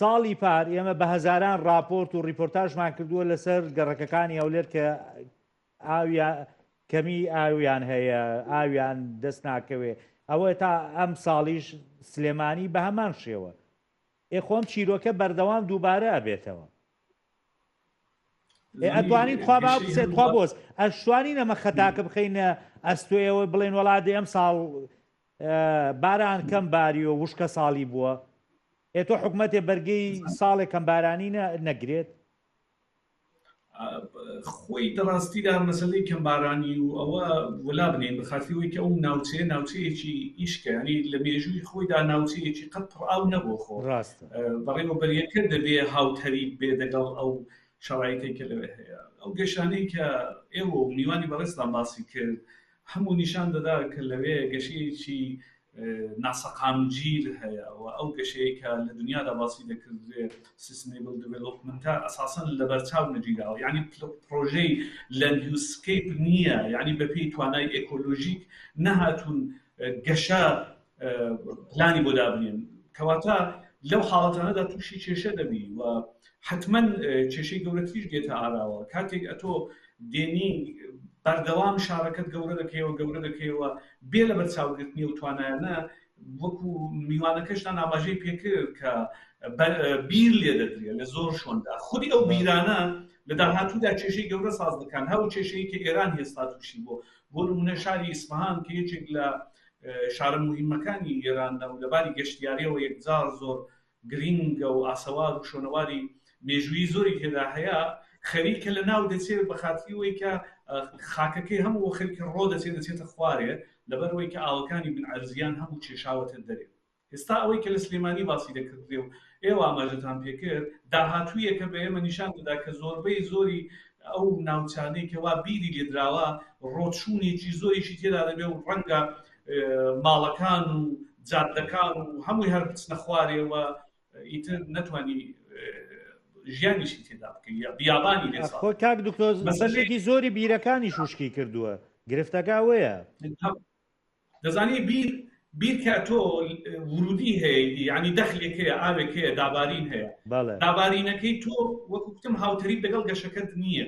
ساڵی پار ئێمە بە هەزاران راپۆرت و ریپۆرتاژمان کردووە لەسەر گەڕەکەکانی هەولێر کە ئاویان کەمی ئاویان هەیە ئاویان دەست ناکەوێ ئەوە تا ئەم ساڵیش سلێمانی بە هەمان شێوە ئێ خۆم چیرۆکە بەردەوام دووبارە ئەبێتەوە ئێ ئەتوانین خوا با بسێت خوا بۆز ئەشتوانین ئەمە خەتاکە بخەینە ئەستۆیەوە بڵێن وەڵا دێ ئەم ساڵ باران کەم باریۆ وشکە ساڵی بووە ئێ تۆ حکومەتێ بەرگەی ساڵێک کەم بارانی نەگرێت خۆی دەڕاستیدا مەسلەی کەمبارانی و ئەوە وەلا بنێن بەخاتری ئەوەی کە ئەو ناوچەیە ناوچەیەکی ئیشکە ینی لە مێژووی خۆیدا ناوچەیەکی قەت پڕ ئاو نەبوو خۆ ڕاستە بەڕێوەبەریەکە دەبێ هاوتەریب بێ دەگەڵ ئەو شەرایتێک کە لەوێ هەیە ئەو گەشانەی کە ئێوە و میوانی بەڕێزتان باسی کرد هەموو نیشان دەدا کە لەوێ گەشەیەکی ناسەقامگیر هەیە و ئەو گەشەیە کە لە دنیادا باسی دەکردرێ sustainable development ە ئەساسەن لەبەرچاو نەگیراوە یعنی پرۆژەی landscape نییە یعنی بەپێی توانای ئێکۆلۆژیک نەهاتوون گەشە پلانی بۆ دابنێن کەواتە لەو حاڵەتانەدا تووشی کێشە دەبی و حتمما کێشەی گەورەتریش دێتە ئاراوە کاتێک ئەتۆ دێنی بەردەوام شارەکەت گەورە دەکەیەوە گەورە دەکەیەوە بێ لە بەرچاوگرتنی و توانایانە وەکو میوانەکەشتان ئاماژەی پێکرد کە بیر لێ دەدرێت لە زۆر شۆندا خودی ئەو بیرانە لە داهاتوودا کێشەی گەورە ساز دەکەن هەو کێشەی کە ئێران هێستا تووشی بوو بۆ نمونە شاری ئیسفهان کە یەکێک لە شارە موهیمەکانی ئێرانە و لەباری گەشتیاریەوە یەکجار زۆر گرینگە و ئاسەوار و شۆنەواری مێژوویی زۆری تێدا هەیە خەریکە لە ناو دەچێت بە خاتری ئەوەی کە خاکەکەی هەموو خەریکە ڕۆ دەچێت دەچێتە خوارێ لەبەر ئەوەی کە ئاوەکانی بن عەرزیان هەموو کێشاوەتە دەرێ ئێستا ئەوەی کە لە سلێمانی باسی دەکردرێ و ئێوە ئاماژەتان پێکرد داهاتوویەکە بە ئێمە نیشان دەدا کە زۆربەی زۆری ئەو ناوچانەی کە وا بیری لێدراوە ڕۆچوونێکی زۆریشی تێدا دەبێ و ڕەنگە ماڵەکان و جادەکان و هەمووی هەر بچنە خوارێ و ئیتر نەتوانی ژیانیشی تێدا بکەی یا بیابانی لێ خۆ کاک دکتۆر بەشێکی زۆری بیرەکانی شوشکی کردووە گرفتەکە ئەوەیە. دەزانی بیر بیر کە تۆ ورودی هەیە یعنی دەخلێک هەیە ئاوێک هەیە دابارین هەیە دابارینەکەی تۆ وەکو کوتم هاوتەریب لەگەڵ گەشەکەت نییە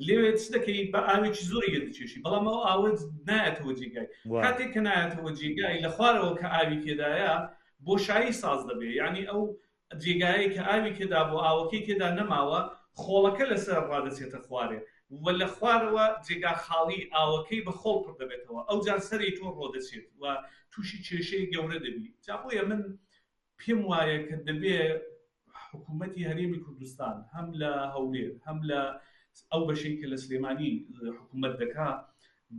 لێوێ چ دەکەی بە ئاوێکی زۆری لێ دەچێشی بەڵام ئەو ئاوە نایەتەوە جێگای کاتێک کە نایەتەوە جێگای لە خوارەوە کە ئاوی تێدایە بۆشایی ساز دەبێ یعنی ئەو جێگایەی کە ئاوی تێدا بوو ئاوەکەی تێدا نەماوە خۆڵەکە لەسەر ڕادەچێتە خوارێ و لە خوارەوە جێگا خاڵی ئاوەکەی بە خۆڵ پڕ دەبێتەوە ئەوجار سەری تۆ ڕۆدەچێت و تووشی کێشەی گەورە دەبی جا بۆیە من پێم وایە کە دەبێ حکوومەتی هەرێمی کوردستان هەم لە هەولێر هەم لە ئەو بەشەی کە لە سلێمانی حکوومەت دەکا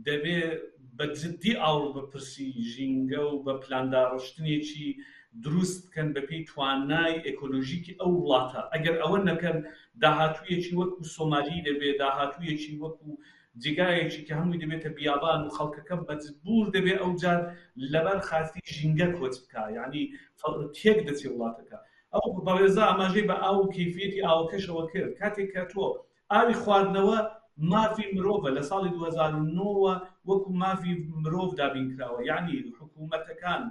دەبێ بە جددی ئاوڕ بە پرسی ژینگە و بە پلانداڕشتنێکی دروست بکەن بەپێی توانای ئێکۆلۆژیکی ئەو وڵاتە، ئەگەر ئەوە نەکەن داهاتوویەکی وەکو سۆمالی دەبێ، داهاتوویەکی وەکو جێگایەکی کە هەمووی دەبێتە بیابان و خەڵکەکە مەجبوور دەبێ ئەوجار لەبەر خاتری ژینگە کۆچ بکا، یانی تێک دەچێ وڵاتەکە. ئەو بەڕێزە ئاماژەی بە ئاو و کەیفیەتی ئاوەکەشەوە کرد، کاتێک کە تۆ ئاوی خواردنەوە مافی مرۆڤە لە ساڵی 2009 وە وەکو مافی مرۆڤ دابین کراوە یەعنی حکومەتەکان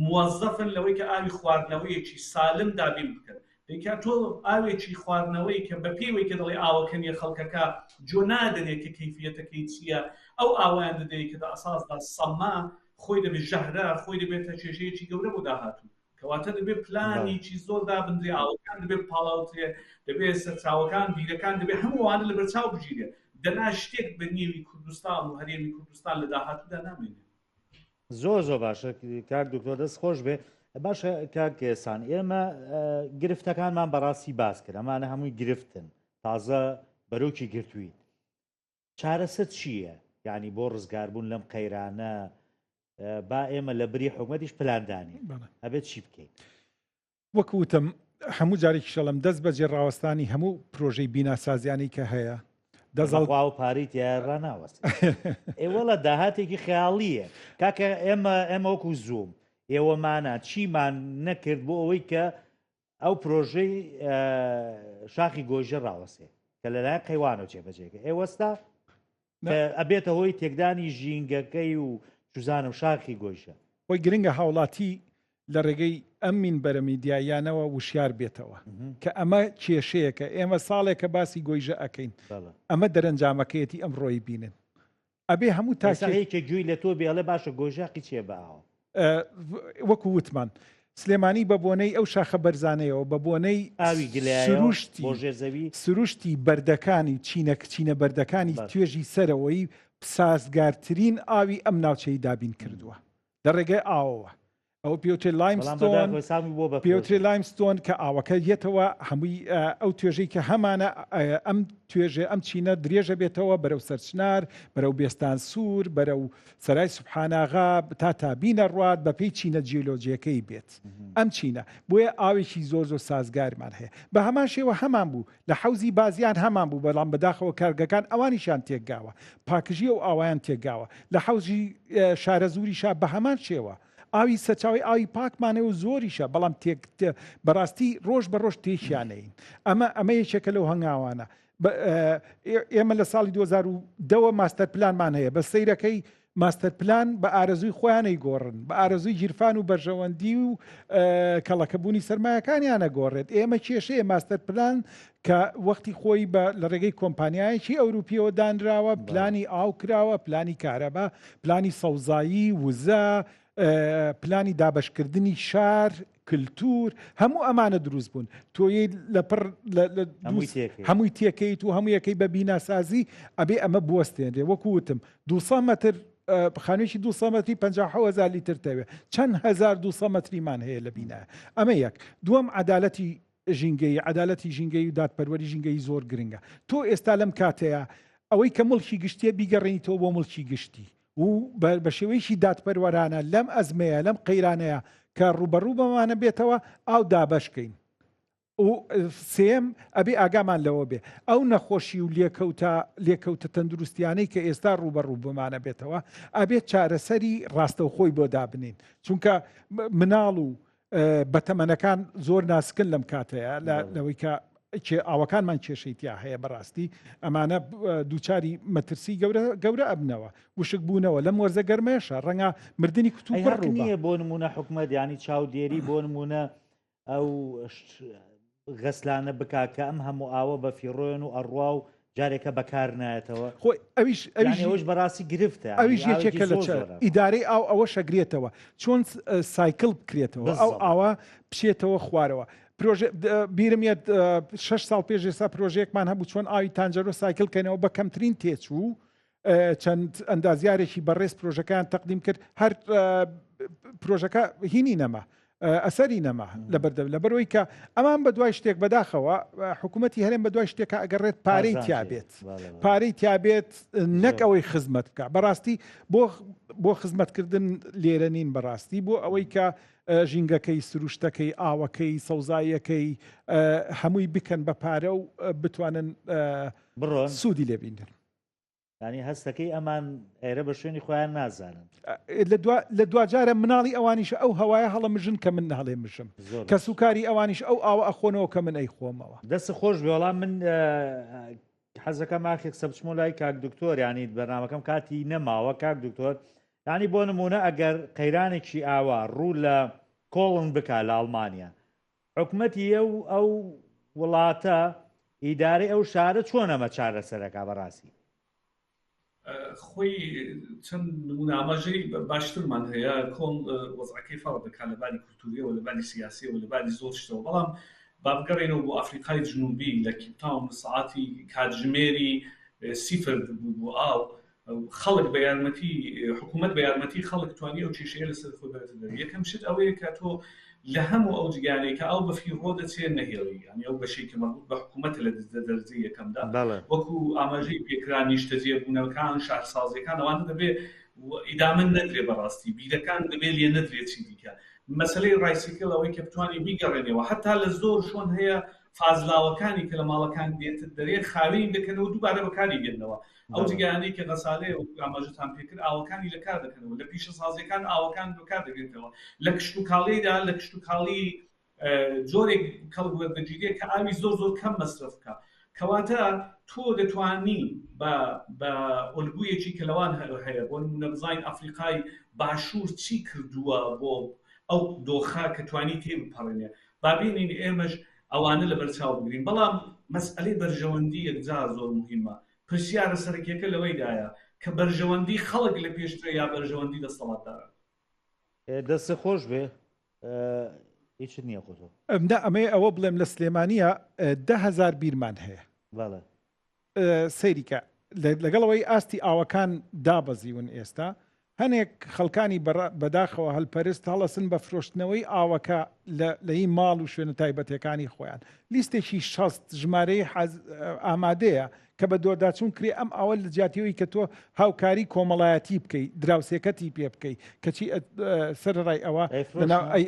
موەزەفن لەوەی کە ئاوی خواردنەوەیەکی سالم دابین بکەن دەی کە تۆ ئاوێکی خواردنەوەی کە بەپێی وەی کە دەڵێ ئاوەکە نیە خەڵکەکە جۆ نادەنێ کە کەیفیەتەکەی چییە ئەو ئاویان دەدەی کە لە ئەساسدا سەمە خۆی دەبێت ژەهرە خۆی دەبێتە کێشەیەکی گەورە بۆ داهاتوو کەواتە دەبێت پلانێکی زۆر دابنرێ ئاوەکان دەبێت پاڵاوترێ دەبێت سەرچاوەکان بیرەکان دەبێت هەموو ئەوانە لەبەرچاو بگیرێ دەنا شتێک بە نێوی کوردستان و هەرێمی کوردستان لە داهاتوودا نامێنێ. زۆر زۆر باشە کاک دکتۆر دەست خۆش بێ باشە کاک سان ئێمە گرفتەکانمان بەڕاستی باس کرد ئەمانە هەمووی گرفتن تازە بەرۆکی گرتووین چارەسەر چییە؟ یانی بۆ ڕزگاربوون لەم قەیرانە با ئێمە لە بری حکومەتیش پلاندانین ئەبێت چی بکەین؟ وەک وتم هەموو جارێکی شەڵم دەست بەجێ ڕاوەستانی هەموو پرۆژەی بیناسازیانی کە هەیە دەزەڵخوا و پارەی تیا ڕناوەست ئێوەڵە داهاتێکی خەیاڵیە کاکە ئێمە ئێمە وەکو زووم ئێوەمانە چیمان نەکرد بۆ ئەوەی کە ئەو پرۆژەی شاخی گۆیژە ڕاوەسێ کە لەلایەن قەیوانەوە جێبەجێکە ئێوەستا ئەبێتە هۆی تێکدانی ژینگەکەی و چزانم شاخی گۆیژە. خۆی گرنگە هاوڵاتی لە ڕێگەی ئەم مینبەرە میدیاییانەوە وشیار بێتەوە کە ئەمە کێشەیەکە ئێمە ساڵێکە باسی گۆیژە ئەکەین ئەمە دەرەنجامەکەیەتی ئەمڕۆی بینن ئەبێ هەموو تاکێک یەکێک گوێی لە تۆ بێ ئەڵێ باشە گۆیژە حەقی چییە بە ئاوە؟ وەکو وتمان سلێمانی بە بۆنەی ئەو شاخە بەرزانەیەوە بە بۆنەی ئاوی گلایەوە سروشتی بۆ ژێر زەوی سروشتی بەردەکانی چینە چینە بەردەکانی بەڵێ. توێژی سەرەوەی سازگارترین ئاوی ئەم ناوچەی دابین کردووە لە ڕێگەی ئاوەوە ئەوە پێوترێ limestone پێوترێ limestone کە ئاوەکە یەتەوە هەمووی ئەو توێژەی کە هەمانە ئەم توێژێ ئەم چینە درێژە بێتەوە بەرەو سەرچنار بەرەو بێستان سوور بەرەو سەرای سوبحاناغا تا تابینە ڕوات بەپێی چینە جیۆلۆجیەکەی بێت ئەم چینە بۆیە ئاوێکی زۆر زۆر سازگارمان هەیە بە هەمان شێوە هەمان بوو لە حەوزی بازیان هەمان بوو بەڵام بەداخەوە کارگەکان ئەوانیشیان تێکگاوە پاکژی ئەو ئاوایان تێکگاوە لە حەوزی شارەزووریشا بە هەمان شێوە ئاوی سەرچاوی ئاوی پاکمانە و زۆریشە بەڵام تێک بەڕاستی ڕۆژ بە ڕۆژ تێکیانەین ئەمە ئەمە یەکێکە لەو هەنگاوانە ئێمە لە ساڵی 2010ەوە ماستەر پلانمان هەیە بە سەیرەکەی ماستەر پلان بە ئارەزووی خۆیان ئەیگۆڕن، بە ئارەزووی گیرفان و بەرژەوەندی و کەڵەکەبوونی سەرمایەکانیان ئەگۆڕێت. ئێمە کێشەیە ماستەر پلان کە وەختی خۆی بە لە ڕێگەی کۆمپانیایەکی ئەوروپیەوە دانراوە، پلانی ئاو کراوە، پلانی کارەبا، پلانی سەوزایی، وزە، پلانی دابەشکردنی شار، کلتور هەموو ئەمانە دروست بوون تۆی لە پڕ هەمووی تێکەیت و هەموو یەکەی بە بیناسازی ئەبێ ئەمە بوەستێنرێ وەکو وتم 200 متر خانوویەکی 200 متری 50000 لیتر تەوێ چەند هزار 200 متریمان هەیە لە بینایە ئەمە یەک دووەم عدالەتی ژینگەیی عدالەتی ژینگەی و دادپەروەری ژینگەی زۆر گرنگە تۆ ئێستا لەم کاتەیە ئەوەی کە مڵکی گشتیە بیگەڕێنیتەوە بۆ مڵکی گشتی و بە شێوەیەکی دادپەروەرانە لەم ئەزمەیە لەم قەیرانەیە کە ڕووبەڕوو بەمانە بێتەوە ئاو دابەشکەین و سێم ئەبێ ئاگامان لەوە بێ ئەو نەخۆشی و لێکەوتە لێکەوتە تەندروستیانەی کە ئێستا ڕووبەڕوو بمانە بێتەوە ئەبێت چارەسەری ڕاستەوخۆی بۆ دابنین چونکە مناڵ و بەتەمەنەکان زۆر ناسکن لەم کاتەیە لەوەی کە ئاوەکانمان کێشەی تیا هەیە بەڕاستی ئەمانە دووچاری مەترسی گەورە گەورە ئەبنەوە وشک بوونەوە لەم وەرزە گەرمەیەشە ڕەنگە مردنی کتوپڕ نییە بۆ نمونە حکومەت ینی چاودێری بۆ نمونە ئەو غەسلانە بکا کە ئەم هەموو ئاوە بە فیڕۆیەن و ئەڕوا و جارێکە بەکار نایەتەوە. خۆی ئەویش ئەویش یانی ئەوەش بەڕاستی گرفتە یانی ئەویش ئاوێکی یەکێکە لە زۆر چە زۆرە. ئیدارەی ئاو ئەوەش ئەگرێتەوە چۆن سایکل بکرێتەوە ئەو بالضبط. ئاوە بچێتەوە خوارەوە پرۆژە بیرم یەت شەش ساڵ پێش ئێستا پرۆژەیەکمان هەبوو چۆن ئاوی تانجەرۆ سایکل کەینەوە بە کەمترین تێچوو چەند ئەندازیارێکی بەڕێز پرۆژەکەیان تەقدیم کرد هەر پرۆژەکە هینی نەما. ئەسەری نەما لەبەردەم لەبەرەوەی کە ئەمان بە دوای شتێک بەداخەوە حکوومەتی هەرێم بە دوای شتێکە ئەگەڕێت پارەی تیابێت پارەی تیابێت نەک ئەوەی خزمەت بکە بەڕاستی بۆ بۆ خزمەتکردن لێرە نین بەڕاستی بۆ ئەوەی کە ژینگەکەی سروشتەکەی ئاوەکەی سەوزاییەکەی هەمووی بکەن بە پارە و بتوانن بڕۆن سوودی لێبینن. یانی هەستەکەی ئەمان ئێرە بە شوێنی خۆیان نازانن. لە دواجارە مناڵی ئەوانیش ئەو هەوایە هەڵەمژن کە من هەڵێ مژم کەسوکاری ئەوانیش ئەو ئاوە ئەخۆنەوە کە من ئەیخۆمەوە. دەست خۆش بێ وەڵام من حەزەکەم ئاخێک قسە بچمۆ لای کاک دکتۆر ینی بەرنمەکەم کاتی نەماوە کاک دکتۆر ینی بۆ نمونە ئەگەر قەیرانێکی ئاوا ڕوو لە کۆڵن بکا لە ئەڵمانیا حکومەتی ئەو ئەو وڵاتە ئیدارەی ئەو شارە چۆن ئەمە چارەسەرەکا بەڕاستی؟ خۆی چەند نمونە ئاماژەی باشترمان هەیە کۆن وەزعەکەی فەرق دەکات لە باری کولتوریەوە لە باری سیاسیەوە لە باری زۆر شتەوە بەڵام با بگەڕێینەوە بۆ ئەفریقای جنوبی لە کیپتاون سەعاتی کاتژمێری سیفر بوو بۆ ئاو خەڵک بە یارمەتی حکوومەت بە یارمەتی خەڵک توانی ئەو کێشەیە لەسەر خۆی بەرێتە دەر یەکەم شت ئەوەیە کە تۆ لە هەموو ئەو جگانەی کە ئاو بە فیڕۆ دەچێت نەهێڵی یانی ئەو بەشەی کە مەربوط بە حکوومەتە لە دەرجەی یەکەمدا وەکو ئاماژەی پێکرا نیشتەجێبوونەکان شارسازیەکان ئەوانە دەبێ ئیدامە نەدرێ بەڕاستی بیرەکان دەبێ لێ نەدرێت چی دیکە مەسلەی ڕایسیکل ئەوەی کە بتوانانی بیگەڕێنەوە حتا لە زۆر شۆن هەیە فازلاوەکانی کە لە ماڵەکان دێتە دەرێ خاوێنی دەکەنەوە دووبارە بەکاری دێنەوە ئەو جگانەی کە غەسالەیە وەکو ئاماژەتان پێکرد ئاوەکانی لە کار دەکەنەوە لە پیشەسازیەکان ئاوەکان بەکار دەگرێتەوە لە کشتوکاڵیدا لە کشتوکاڵی جۆرێک کەڵک وەردەگیرێت کە ئاوی زۆر زۆر کەم مەسرەف بکە کەواتە تۆ دەتوانی بە بە ئۆلگویەکی کە لەوان هەیە بۆ نمونە بزانین ئەفریقای باشوور چی کردووە بۆ ئەو دۆخە کە توانی تێ بپەڕێنێ با بینین ئێمەش ئەوانە لەبەرچاو بگرین بەڵام مەسئەلەی بەرژەوەندی یەکجار زۆر موهیمە پرسیارە سەرەکیەکە لەوەیدایە کە بەرژەوەندی خەڵک لە پێشترە یا بەرژەوەندی دەستەڵاتداران؟ دەستت خۆش بێ هیچت نییە خۆ تۆ. نا ئەمەیە ئەوە بڵێم لە سلێمانیە 10هزار بیرمان هەیە. بەڵێ. سەیری کە لەگەڵ ئەوەی ئاستی ئاوەکان دابەزیون ئێستا هەنێک خەڵکانی بەداخەوە هەلپەرست هەڵەسن بە فرۆشتنەوەی ئاوەکە لە هی ماڵ و شوێنە تایبەتەکانی خۆیان لیستێکی 60 ژمارەی ئامادەیە کە بە دۆداچوون کرێ ئەم ئاوە لە جیاتیەوەی کە تۆ هاوکاری کۆمەڵایەتی بکەی دراوسێکەتی پێ بکەی کەچی سەرڕای ئەوە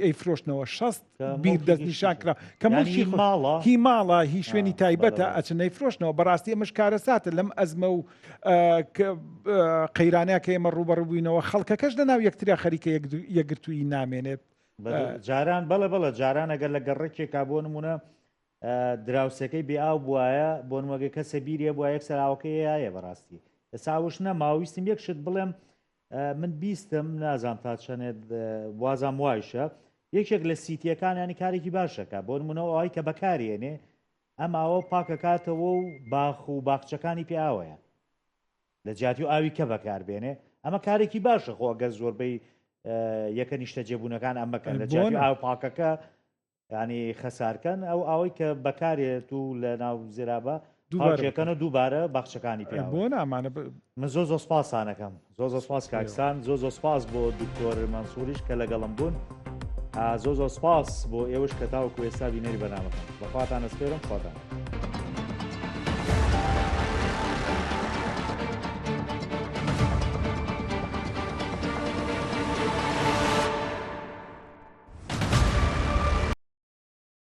ئەی فرۆشتنەوە 60 بیر دەستنیشان کرا کە مڵکی ماڵە هی ماڵە هی شوێنی تایبەتە ئەچن نەیفرۆشنەوە بەڕاستی ئەمەش کارەساتە لەم ئەزمە و قەیرانە کە ئێمە ڕووبەڕوو بووینەوە خەڵکەکەش لەناو یەکتریا خەریکە یەکگرتوویی نامێنێت. جاران بەڵێ بەڵێ جاران ئەگەر لە گەڕەکێکا بۆ نمونە دراوسێکەی بێ ئاو بواە بۆ نمەگە کەسە بیرێ بووە یەکسەر ئاوەکەی هەیە بەڕاستی ئێستا ئەوش نەما ویستم یەک شت بڵێم من بیستم نازام تا چەنێت وازام وایشە یەکێک لە سیتیەکان ینی کارێکی باشەکە بۆ نمونەوە ئەوی کە بەکارێنێ ئەم ئاوە پاکەکاتەوە و باخ و باخچەکانی پێ ئاوەیە لە جیاتی و ئاوی کە بەکاربێنێ ئەمە کارێکی باشە خۆ ئەگەر زۆربەی یەکە نیشتە جێبوونەکان ئەمەکەن لە جیاتی ئاو پاکەکە یانی خەسارکەن ئەو ئاوەی کە بەکارێت و لە ناو زێرابە دووبارەکەن و دووبارە باخچەکانی پێ بۆ نامانە من زۆ زۆ سپاسانەکەم زۆ زۆ سپاس کاکسان زۆ زۆ سپاس بۆ دکتۆر مەنسووریش کە لەگەڵم بوون زۆ زۆ سپاس بۆ ئێوەش کە تاوەکو ئێستا بینەری بەرنامەکەن بەخواتان ئەسپێرم خواتان.